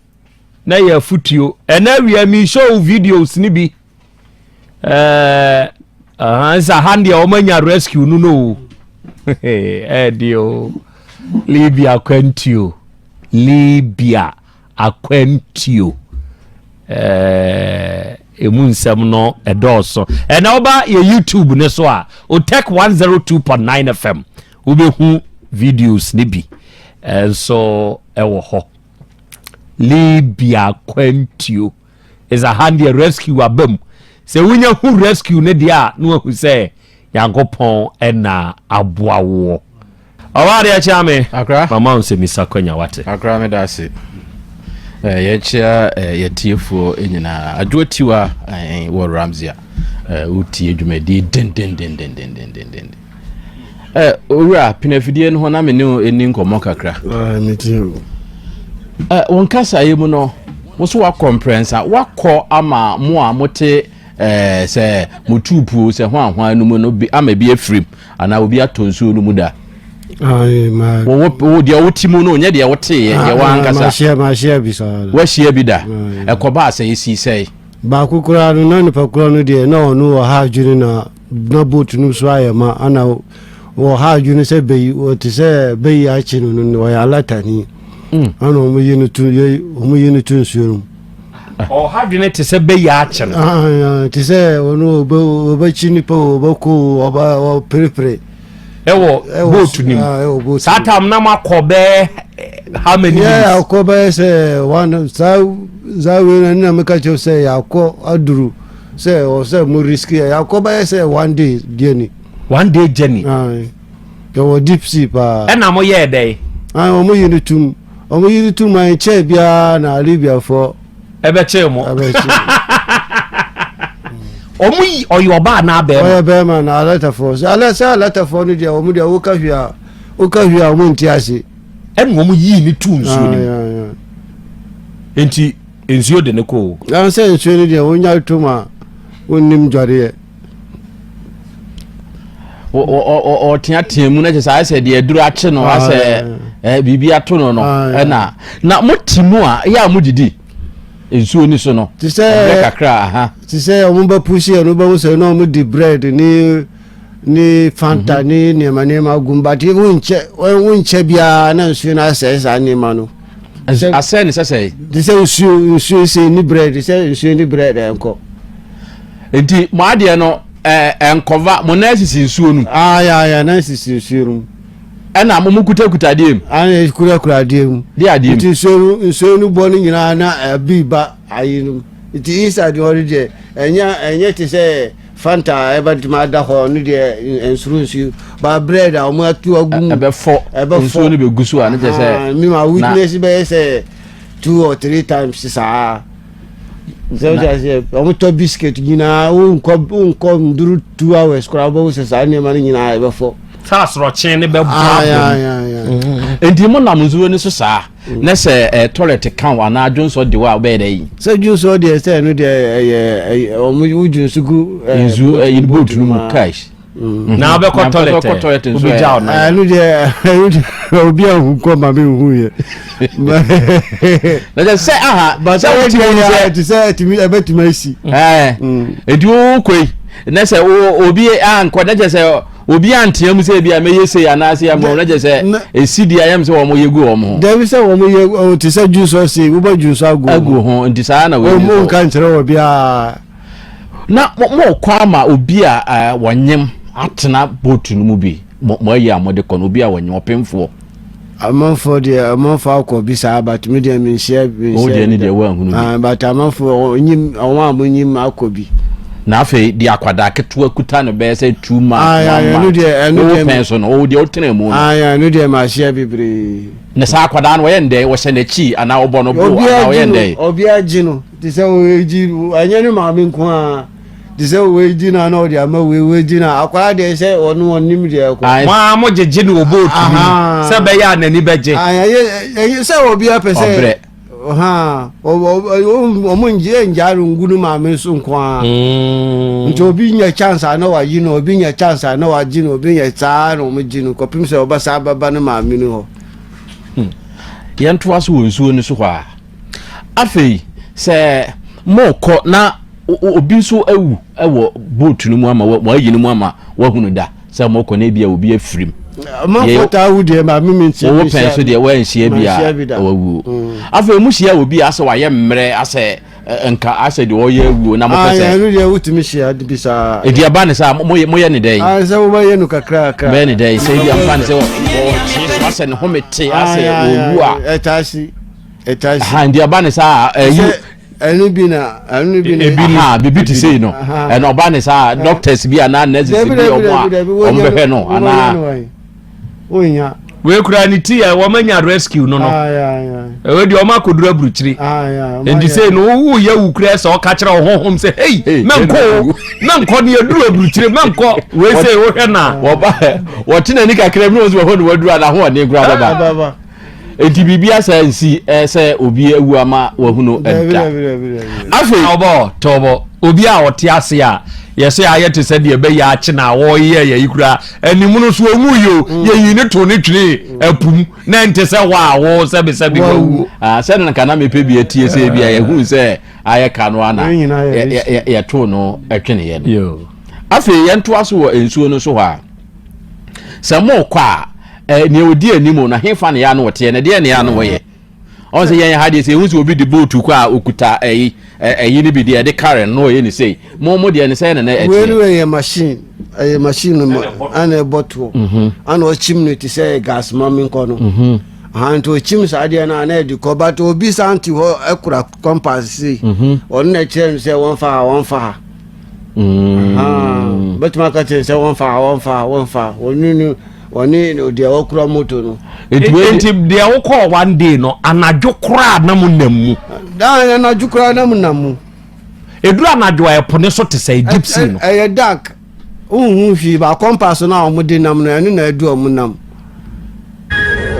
na yɛ afotuo ɛnɛ awia mi show videos ne bi ɛɛ nsa ha deɛ wɔn anya rescue no no ɛɛde o libya akwantuo libya akwantuo ɛɛ emu nsɛm no ɛdɔɔso ɛna ɔba yɛ youtube ne so a otek 102.9 fm wobɛhu videos ne bi ɛnso ɛwɔ hɔ libya akwantuo. Ɛsɛ ha deɛ rescue aba mu. Sɛ wonya hu rescue no deɛ a, na wahu sɛ Nyankopɔn na aboa woɔ. Ɔwɔ adeɛ kyea me. Akra. Mama wo nsɛmisa kwanya wate. Akra meda ase. Eh, yɛkyea eh, yɛtiefoɔ nyinaa. Adwoa Tiwa eh, wɔ Ramsia. Eh, wotie dwumadie dendendendendendenden. Eh, owura pinafidie no ho na me ne wo ɛni nkɔmmɔ kakra. Ah, metie o. Eh, wo nkasaeɛ mu no, wo so wakɔ mprɛnsa, wakɔ ama mo a mote eh, sɛ motuu puo sɛ hwanhwan no mu no bi ama bi afirim anaa obi atɔ nsuo no mu da. Wo deɛ wote mu no nyɛ deɛ woteeɛ deɛ wankasa. Mahyia bi saa. Wahyia bi da. Ɛkɔbaa sɛ ɛsii sɛe. Baako koraa no na nipa korɔ no deɛ na ɔno wɔ ha adwene na na boat no so ayɛ ma ana wɔ ha adwene sɛ bɛyi wɔte sɛ bɛyi akye no no ɔyɛ alatani mm. ana wɔn yi no to wɔn yi no to nsuo no mu. Ɔha adwene te sɛ bɛyi akye no. Ah, te sɛ ɔno ɔbɛkyi nipa ɔbɛko ɔba ɔperepere. Ɛwɔ boat no mu. Saa tam na mo akɔ bɛɛ how many minutes? Yɛ akɔ bɛyɛ sɛ one saa saa wei na nna meka kyerɛ sɛ yɛakɔ aduru sɛ ɔsɛ mo risk yɛ yɛakɔ bɛyɛ sɛ one day journey. One day journey. Yɛwɔ deep sea paa. Ɛna mo yɛɛ dɛn? Wɔn yi no tum. Wɔn yiri tu man kyɛɛ biara na Libiafoɔ. Ɛbɛkyee mo. Ɛbɛkyee. Wɔn yi ɔyɛ ɔbaa anaa bɛrima? Ɔyɛ bɛrima na alatafoɔ. Sɛ alɛ sɛ alatafoɔ no deɛ wɔn deɛ woka hwee a woka hwee a wɔn nte ase. Ɛna wɔn yii ne tu nsuo no mu. Nti nsuo de ne kɔ o. Ɛn sɛ nsuo no deɛ wonya tom a wonnim dwareɛ. Ɔteatea mu na kyɛ sɛ ayɛ sɛ deɛ aduru akye no asɛ eh, biribi ato no no ɛna na mote mu a yɛ a modidi nsuo ni so no te sɛ ɛberɛ kakra aha te sɛ ɔmo bɛ pusi ɛno bɛhu sɛ na ɔmo di bread ne ne fanta mhm. ne nneɛma nneɛma gum but wonkyɛ wonkyɛ biara na nsuo no asɛe saa nneɛma no asɛe ne sɛ sɛe te sɛ nsuo nsuo sɛ ni bread sɛ nsuo ni bread ɛnkɔ Nti mo adeɛ no ɛnkɔva mo nan sisi nsuo no mu. Ah ya ya nan sisi nsuo no mu. Ɛna mo mo kutakuta adeɛ mu. Ah yɛ kurakura adeɛ mu. De adeɛ mu. Nti nsuo no nsuo no bɔ no nyinaa na ɛbi ba ayi no mu. Nti inside hɔ no deɛ ɛnyɛ ɛnyɛ te sɛ Fanta a ɛbɛtumi ada hɔ no deɛ nsoro nsuo ba bread a wɔn atu agu mu. Ɛbɛfɔ ɛbɛfɔ nsuo no bɛgu so a ne kyɛ sɛ. Mi ma witness bɛyɛ sɛ two or three times saa. Sɛ wote aseɛ wɔtɔ biscuit nyinaa wonkɔ wonkɔ nduru 2 hours koraa wobɛhu sɛ saa nneɛma no nyinaa ɛbɛfɔ. Sɛ asorɔkye ne bɛbɔ abom. Nti mo nam nsuo no so saa na sɛ eh, toilet ka wo anaa dwonsɔ de wo a wobɛyɛ dɛ yi. Sɛ dwonsɔ deɛ sɛ ɛno deɛ ɛyɛ ɛyɛ wɔn wo dwonso gu. Nsuo ɛyi boat no mu cash. Mm. Na wobɛkɔ toilet ɛ toilet nso wobɛgya wo nan. Ɛno deɛ ɛno deɛ obi ahu kɔ ma mi nhu yɛ. Na kyɛ sɛ aha sɛ wote mu sɛ te sɛ ɛtumi ɛbɛtumi asi. Ɛɛ eti wo kɔ yi na sɛ obi ankɔ na kyɛ sɛ obi antea mu sɛ ebi a mɛyɛ sei anaasɛ yɛ mɔ na kyɛ sɛ esi deɛ ayɛm sɛ wɔn yɛ gu wɔn ho. Dabi sɛ wɔn yɛ te sɛ juice ɔse wobɛ juice agu. Agu ho nti saa na wɔn. Wɔn nka nkyerɛ wɔ biara. Na morekɔ ama obi a wɔnyem atena boat no mu bi, mo ayi a mode kɔ no, obi a wɔnyem, ɔpemfoɔ. Amanfoɔ deɛ amanfoɔ akɔ bi saa but me deɛ menhyia menhyia. Wo deɛ ne deɛ woanhunu bi. Ah, but amanfoɔ ɔnyim wɔn a monyim akɔ bi. Na afei deɛ akwadaa ketewa kuta no bɛyɛ sɛ 2 months 1 month. Ɛno deɛ ɛno deɛ wo pɛn so no, wo deɛ wotena mu no. Ah, ɛno deɛ mahyia bebree. Na saa akwadaa no wɔyɛ ndɛn wɔhyɛ n'akyi anaa wɔbɔ no bo anaa wɔyɛ ndɛn. Obiara gye no. Te sɛ wei ɛnyɛ ne maame nko ara te sɛ wei gyi na na ɔde ama wei wei gyi na akwadaa deɛ sɛ ɔno ɔnim deɛ ɛkɔ. Mo a mo gyegye no wɔ boat mu sɛ bɛyɛ a n'ani bɛgye. Ɛyɛ sɛ obi apɛ sɛ ɔbrɛ. Ɔmo ngye ngya no ngu ne maame so nko ara. Nti obi nya chance a na wayi no obi nya chance a na wagye no obi nya saa na ɔmo gye no kɔpem sɛ ɔba saa bɛba ne maame no hɔ. Yɛntoa so wɔ nsuo no so hɔ a. Afei sɛ morekɔ na obi nso awu wɔ boat no mu ama wɔayi no mu ama wahunu da sɛ morekɔ na ebia obi afirim. Amanfoɔ taa wu deɛ maame mi nhyia bi. Wɔwɔ pɛn so deɛ wɔanhyia bi a wawuo. Mm. Afei mo hyia obi asɛ wayɛ mmerɛ asɛ nka asɛ deɛ ɔyɛ awuo na mopɛ sɛ. Ɛno deɛ wotumi hyia bi saa. Edi aba ne saa moyɛ ne dɛn. Sɛ wobɛyɛ no kakra kakra. Bɛyɛ ne dɛn sɛ ebi amfa ne sɛ ɔtwe so asɛ ne home te asɛ ɔwu a. Ɛtaa si. Ɛtaa si. Ha nti ɛba ne saa ɛyi. Ɛno bi na ɛno bi na. Ebi ni. Bibi te sei no. Ɛna ɔba ne saa doctors bi anaa nurses bi ɔmo a ɔmo bɛhwɛ no anaa. Wonya. Wei kura ne ti yɛ wɔn anya rescue no no. Ɛwɛ deɛ wɔn akɔduru aburukyiri. Nti sei no wowu yɛ wu kura sɛ ɔka kyerɛ ɔhonhom sɛ hei mɛnkɔ o mɛnkɔ ne yɛduru aburukyiri mɛnkɔ wei sei wohwɛ na. Wɔba wɔte n'ani kakra bi na wɔn sɛ wɔhɔ ne wɔaduru a n'ahoɔden kura bɛba. Enti biribi asa nsi sɛ obi awu ama wahunu da. Afei ɔbɔ tɔbɔ obi a ɔte ase a yɛsɛ ayɛ te sɛ deɛ ɛbɛyɛ akye na wɔyɛ yɛ yi koraa anim no so ɔnwu yi o mm. yɛyi ne to ne twene apum na ɛnte sɛ hɔ a wo sɛbesɛbe wawuo. Ah, sɛ no nka na mepɛ bi atie sɛ bi a yɛhu sɛ ayɛ ka no ana yɛtoo no tweneɛ no. Afei yɛntoa so wɔ nsuo no so hɔ a sɛ mokɔ a Eh, nea odi anim no, hefa na yɛ ano ɔteɛ, na deɛ na yɛ ano wɔyɛ. Ɔn sɛ yɛn ha deɛ sɛ ehu sɛ obi de boat kɔ a okuta ɛyi ɛyi no bi deɛ ɛde karen no ɔyɛ ne sei. Mo mo deɛ ne sɛ na na ɛteɛ. Wei no yɛ machine, ɛyɛ machine no ma ana ɛbɔ toɔ, mhm. ana ɔkyim no te sɛ gas ma mi nkɔ no. Mhm. Aha nti ɔkyim saa deɛ no ana ɛde kɔ but obi san te hɔ ɛkura compass sei, mhm. ɔno na ɛkyerɛ no sɛ wɔmfa ha wɔmfa ha. Mm. Bɛtumi aka kyerɛ sɛ wɔmfa ha wɔmfa ha wɔmfa ha ɔno no Ɔne deɛ ɔkura moto no. Nti deɛ wokɔɔ one day no anadwo koraa na mo nam mu. Daa anadwo koraa na mo nam mu. Eduru anadwo a ɛpo ne so te sɛ deep sea no. Ɛyɛ dark. Wohu hwee ba compass no a wɔn de nam no ɛno na ɛdu wɔn nam.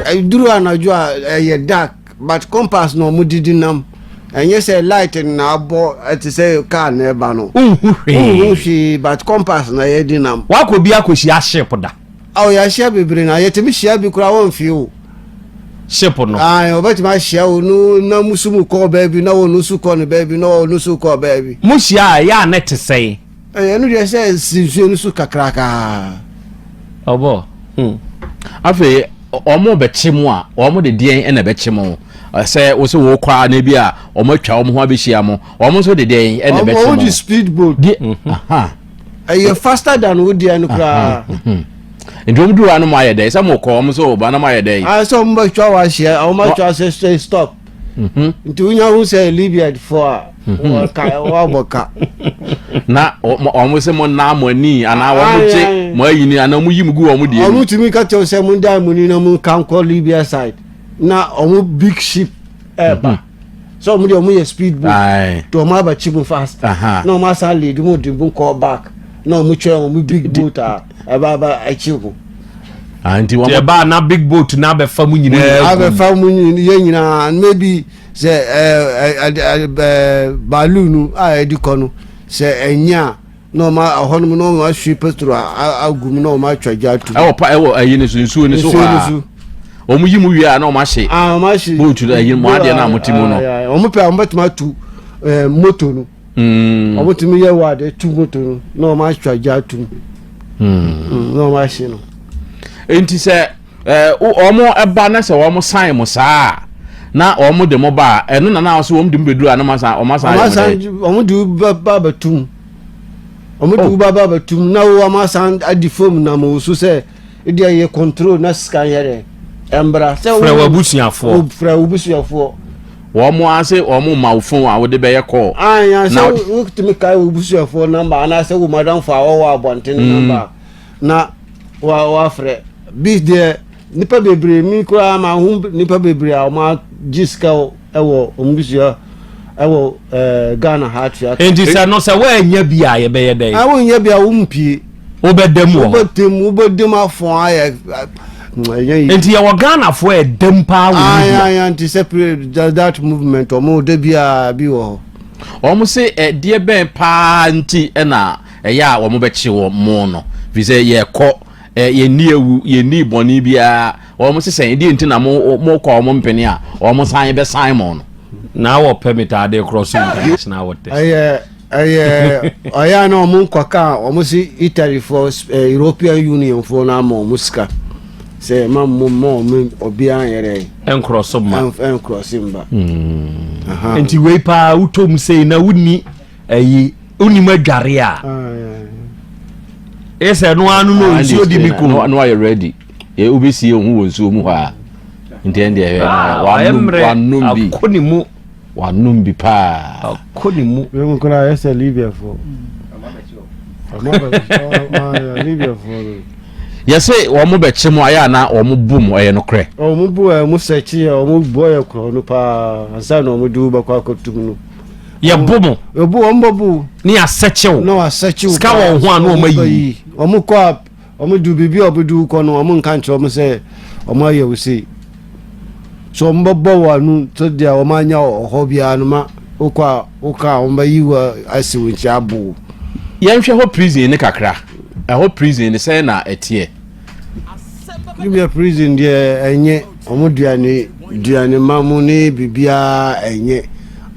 Eduru anadwo a ɛyɛ dark but compass na wɔn de di nam. Ɛnyɛ sɛ light na abɔ ɛte sɛ car na ɛba no. Wonhu hwee. Wonhu hwee but compass na yɛde nam. Wakɔ bi akɔhyia ship da. Aw yɛahyia bebree na yɛtumi hyia bi koraa wɔmfee wo. Ship no. Ae wɔbɛtumi ahyia wo no na mo so mu kɔɔ baabi na wɔn nso kɔ no baabi na wɔn nso kɔɔ baabi. Mo hyia a ɛyɛ a na ɛte sɛn? Ɛno deɛ sɛ si nsuo no so kakrakaa. Ɔbɔ. Hmm. Afei wɔn bɛkye mo a wɔn de deɛn na ɛbɛkye mo sɛ wosɛ wɔkɔ a na ebi a wɔn atwa wɔn ho abɛhyia mo wɔn nso de deɛn na ɛbɛkye mo. Wɔn de speed boat. De ɛyɛ faster than wo deɛ no koraa. Mhm. nti wɔn duru ano mo ayɛ dɛ sɛ mo kɔ wɔn sɛ ɔba na mo ayɛ dɛ. Ah, sɛ wɔn bɛ twa wa ahyia wɔn atwa sɛ sɛ stop. Mhm. nti wonya ho sɛ libya fo a mhm. wɔka wɔabɔ ka. na wɔn sɛ mo nan mo ani anaa wɔn gye mo ayi ni anaa wɔn yi mo gu wɔn deɛ. wɔn tumi ka kyɛw sɛ mo dan mo ni na mo nka nkɔ libya side na wɔn big ship ɛɛba. sɛ ɔmo deɛ ɔmo yɛ speed boat nti ɔmo abɛkye mu fast na ɔmo asan lead mu de mu kɔ back na ɔmo twɛn ɔmo big boat a ɛba aba akyi mu. Ah, nti wɔn ɛba na big boat na abɛfa mu nyinaa abɛfa mu yɛ nyinaa maybe sɛ ɛɛ ɛɛ ɛɛ balloon no a yɛde kɔ no sɛ ɛnyɛ a. na ɔma ɛhɔ nom na ɔma ahwie petrol agu mu na ɔma atwa gya atum. Ɛwɔ pa ɛwɔ ɛyi ne so nsuo ne so hɔ a wɔn yi mu wie a na wɔn ahye. Ah wɔn ahye. Boat no ɛyi mu adeɛ na wɔn ti mu no. Wɔn pɛ a wɔn bɛtumi atu ɛɛ moto no. Mm. Wɔn tumi yɛ wɔ ade tu moto no na wɔn atwa gya atum. Mm. Na wɔn ahye no. Nti sɛ ɛɛ wɔn ba na sɛ wɔn san mo saa na wɔn de mo ba a ɛno na na wɔn de mo bɛduru a na wɔn asan wɔn asan ayɛ mo dɛ. Wɔn de ba bɛtum. Wɔn de wo ba ba bɛtum na wo ama asan adi fam nam wo so sɛ ebi a yɛ control na sika yɛ dɛ ɛmbra. Sɛ frɛ w'abusuafoɔ. Frɛ w'abusuafoɔ. Wɔn ara sɛ wɔn ma wo phone a wode bɛyɛ call. Anya sɛ wotumi kae w'abusuafoɔ namba anaasɛ wo madamfo a wɔwɔ abɔnten namba na wa wafrɛ bi deɛ nipa bebree mi koraa ma ho nipa bebree a wɔn agye sika wɔ wɔn busua ɛwɔ ɛɛ Ghana ha atua. Nti sɛ no sɛ wɔanya bi a yɛbɛyɛ dɛ. A wɔnya bi a wɔn mpie. Wobɛda mu wɔ hɔ. Wobɛda mu wobɛda mu afɔn ayɛ ɛnyɛ yi. Nti yɛwɔ Ghanafoɔ a ɛdam paa wɔ Libya. Ayi nti sɛ that movement wɔn da biara bi wɔ hɔ. Wɔn se ɛdeɛ bɛn paa nti ɛna ɛyɛ a wɔn bɛkye wɔn mo no fi sɛ yɛkɔ yɛnni awu yɛnni bɔne biara wɔn se sɛn deɛ nti na mo mo kɔ wɔn mpene a wɔn san bɛsan mo no. Na wɔ permit ade korɔ so international waters. Ɛyɛ ɛyɛ ɔyɛ a na wɔn nkɔka a wɔn se Italy foɔ European Union foɔ no ama wɔn sika sɛ ma mo ma wɔn obiara nyɛ dɛ. Ɛnkorɔ so mma. Ɛnkorɔ so mma. Nti wei paa wotɔ mu sei na wonni ɛyi wonim adware a ɛyɛ sɛ ɛno ara no no ah, nsuo di mi ko no ayɛ ready yɛ wobɛsie wo ho wɔ nsuo mu hɔ a nti ɛn deɛ ah, wanom bi akɔ ne mu. Wanom bi paa. Akɔ ne mu. Wei mu koraa ayɛ sɛ Libyafoɔ. Libyafoɔ no. Yɛse wɔn bɛkye mo ayɛ ana wɔn bu mo ɛyɛ nokorɛ? Wɔn bu ɛ wɔn sɛkye yɛ wɔn bɔ yɛ korɔ no paa ansa na wɔn de wo bɛkɔ akɔtum no. Yɛbo mo. Yɛbu wɔn bɔ bu. Ne yɛasɛkye wo. Na wɔasɛkye wo. Sika wɔ wo ho a na wɔn ayi. Wɔn kɔ a Wɔn du biribi a wɔbɛdu kɔ no, wɔn nka nkyerɛ wɔn sɛ wɔn ayɛ wo sei. So wɔn bɛbɔ wɔ ano sɛ deɛ wɔn anya wɔ hɔ biara no ma wokɔ a woka a wɔn bɛyi wo asi wo nkyɛn abo wo. Yɛnhwɛ hɔ prison no kakra. Ɛhɔ prison no sɛn na ɛteɛ? Libya prison deɛ ɛnyɛ wɔn duane duane ma mu ne biribiara ɛnyɛ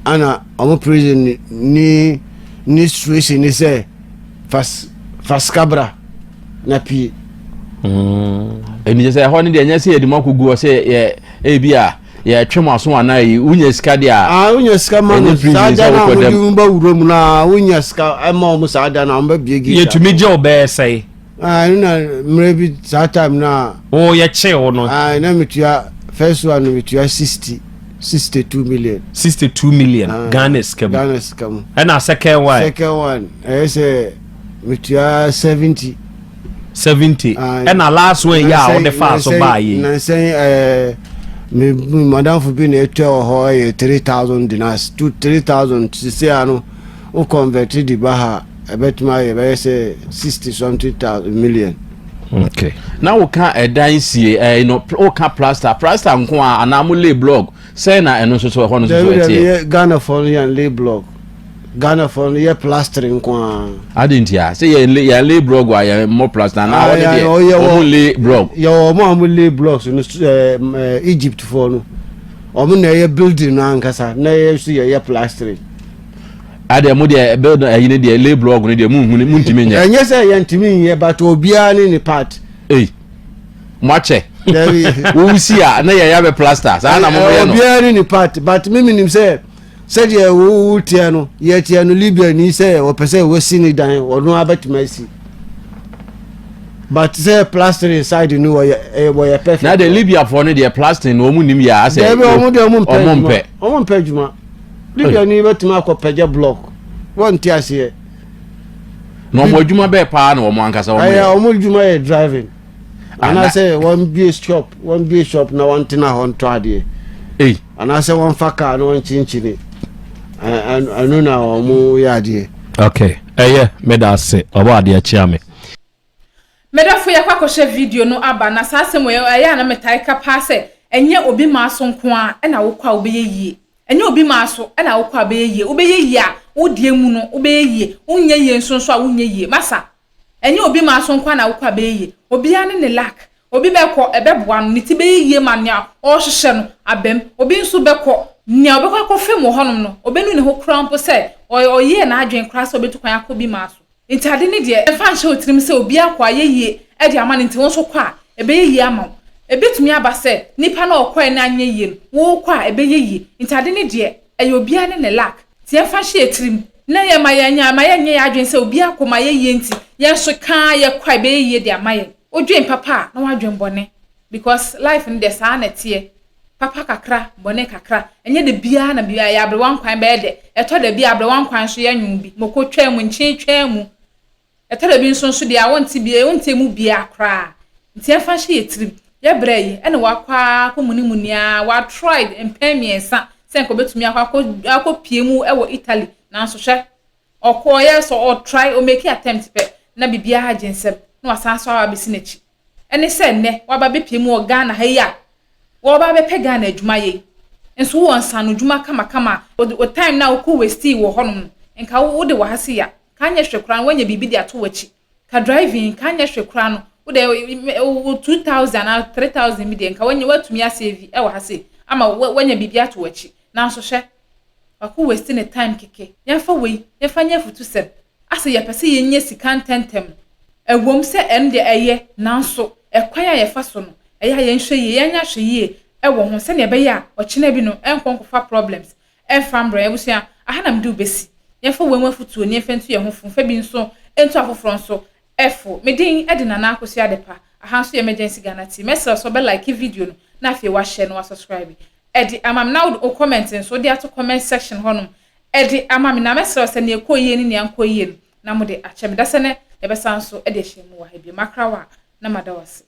ana wɔn prison ne ne situation ne sɛ fa fa sika bra na pie. Ɛni kyɛ sɛ ɛhɔ no deɛ ɛnyɛ sɛ yɛde mu akɔgu hɔ sɛ yɛ ebi a yɛtwe mu aso anaa yi wonya sika deɛ a. Ah wonya sika ma no saa da no a wɔde mu ba wura mu na wonya sika ɛma wɔn saa da no a wɔn bɛ bie gate. Yɛtumi gye wo bɛyɛ sɛe. Ah ɛno na mmerɛ bi saa time no a. Wo yɛkyee wo no. Ah na metua first one no metua 60. 62 million. 62 million ah, Ghana sika mu. Ghana sika mu. Ɛna second one. Second one ɛyɛ sɛ metua 70. 70. Ah, ɛna last one yɛ a wɔde fa so baa yi. Nansɛn ɛɛ me madamfo bi na ɛtua wɔ hɔ ɛyɛ 3000 dinars to 3000 sisi ano o convert di ba ha ɛbɛtumi ayɛ bɛyɛ sɛ 60 something thousand million. Okay. Na woka ɛdan sie ɛɛ no woka plaster plaster nko a anaa mo lay block sɛn na ɛno nso so ɛhɔ no nso so ɛteɛ. Dabi Ghana fɔ no yɛn lay block Ghana fɔ no yɛ plastering nko a. Adi nti a sɛ yɛn lay yɛn lay block a yɛn mmɔ plaster anaa wɔn deɛ wɔn lay block. Yɛ wɔn a wɔn lay blocks no ɛɛ ɛɛ Egypt fɔ no wɔn na ɛyɛ building no ankasa na ɛyɛ nso yɛ yɛ plastering. Adeɛ mo deɛ build ɛyi ne deɛ lay blog no deɛ mo nhuni mo ntumi nyɛ. Ɛnyɛ sɛ yɛn ntumi nyɛ but obiara ne ne part. Ei mo akyɛ. Wowu si a na yɛn yɛ abɛ plaster saa na mo yɛ no. Obiara ne ne part but mi mi nim sɛ sɛdeɛ wowu teɛ no yɛ teɛ no Libya ni sɛ ɔpɛ sɛ wɔsi ne dan ɔno abɛtumi asi but sɛ plastering side no wɔyɛ ɛyɛ wɔyɛ perfect. Na deɛ Libya foɔ no deɛ plastering no wɔn nim yɛ asɛ. Dɛbi wɔn deɛ wɔn mpɛ adwuma wɔn mpɛ adwuma. Libya ni bɛtumi akɔ pɛgya block wɔnte aseɛ. Na wɔn adwuma bɛɛ paa na wɔn ankasa wɔn yɛ. Ɛyɛ wɔn adwuma yɛ driving. Anaasɛ wɔn bie shop wɔn bie shop na wɔn tena hɔ ntɔ adeɛ. Ei. Anaasɛ wɔn fa kaa na wɔn kyinkyini. Ɛno na wɔn yɛ adeɛ. Okay, ɛyɛ meda ase ɔbɔ adeɛ kyea me. Medɔfo yɛkɔ akɔhwɛ video no aba na saa asɛm wei ɛyɛ a na metae ka paa sɛ ɛnyɛ obi maa so nko ara na wokɔ a wobɛyɛ yie. Ɛnyɛ obi maa so na wokɔ a bɛyɛ yie. Wobɛyɛ yie a, wo deɛ mu no, wobɛyɛ yie. Wonyɛ yie nso nso a, wonyɛ yie. Masa, ɛnyɛ obi maa so nko ara na wokɔ a bɛyɛ yie. Obiara ne ne luck. Obi bɛkɔ, ɛbɛboa no, ne ti bɛyɛ yie ma nea ɔrehwehwɛ no aba mu. Obi nso bɛkɔ, nea ɔbɛkɔ akɔfam wɔ hɔnom no, ɔbɛnu ne ho koraa mpo sɛ ɔyɛɛ n'adwene koraa sɛ ɔbɛtu kwan akɔ obi maa so. Nti ade no deɛ, mfa nhyɛ wo tirim sɛ obi akɔ ayɛ yie de ama no nti wo nso kɔ a, ɛbɛyɛ yie ama wo. Ɛbɛtumi aba sɛ nipa no a ɔkɔeɛ no anyɛ yie no, wo wokɔ a, ɛbɛyɛ yie. Nti ade no deɛ, ɛyɛ obiara ne ne luck. Nti yɛmfa nhyɛ yɛn tirim na yɛmma yɛn mma yɛnyɛ yɛn adwene sɛ obi akɔ ma ayɛ yie nti yɛn nso ka ara yɛkɔ a ɛbɛyɛ yie de ama yɛn. Wodwen papa a, na woadwen bɔne because life no deɛ saa na ɛteɛ. Papa kakra, bɔne kakra. Ɛnyɛ da biara na biribiara yɛ aberewa nkwan bɛyɛ dɛ. Ɛtɔ da bi a aberewa nkwan nso yɛ nwoo bi. Moko twaa mu, nkyen twaa mu. Ɛtɔ da bi nso nso deɛ a wonte bi, wonte emu biara koraa. Nti yɛmfa nhyɛ yɛn tirim. Yɛ brɛ yi, ɛna wakɔ ara akɔ munimuni ara, wa tried mpɛn mmiɛnsa sɛ nka ɔbɛtumi akɔ akɔ akɔpue mu wɔ Italy. Nanso hwɛ, ɔkɔ ɔyɛ sɛ ɔ try, ɔ make attempt pɛ, na biribiara agye nsam, na wasan nso aba abɛsi n'akyi. Ɛne sɛ nnɛ waba abɛpue mu wɔ Ghana ha yi a wɔreba abɛpɛ Ghana adwuma yɛ yi nso wowɔ nsaanodwuma kamakama a, wo time no a wokɔ wastii wɔ hɔnom no, nka wode wɔ ha sei a, nka anyɛ hwee koraa no woanya biribi de ato w'akyi. Nka driving nka anyɛ hwee koraa no, wode wo 2000 anaa 3000 bi deɛ nka woanya woatumi asave wɔ ha sei ama woanya biribi ato w'akyi. Nanso hwɛ, wakɔ waste ne time kɛkɛ. Yɛmfa wei yɛmfa nyɛ afutusɛm. Asɛ yɛpɛ sɛ yenya sika ntɛmntɛm no, ɛwom sɛ ɛno deɛ ɛyɛ, nanso ɛkwan a yɛfa so no, ɛyɛ a yɛnhwɛ yie, yɛnyɛ ahwɛyie wɔ ho sɛdeɛ ɛbɛyɛ a ɔkyena bi no ɛnkɔ nkɔfa problems ɛmfa mbrɛ yɛn. Abusua, aha na mede wo bɛsi. Yɛmfa wei ho afotuo no yɛmfa ntu yɛn ho fo, mfa bi nso ntu afoforɔ nso fo. Me din de Nana Akosua Adepa, aha nso yɛ Emergency Ghana TV. Mɛsrɛ wo sɛ wobɛ like video no na afei woahyɛ na woasubscribe. de ama me na wode wo comment nso wode ato comment section hɔnom de ama me na mɛsrɛ wo sɛ nea ɛkɔ yie ne nea ankɔ yie no na mode akyɛ me. Dasɛ nɛ yɛbɛsan nso de ahyia mu wɔ ha bio. Makra wo a na mada wo ase.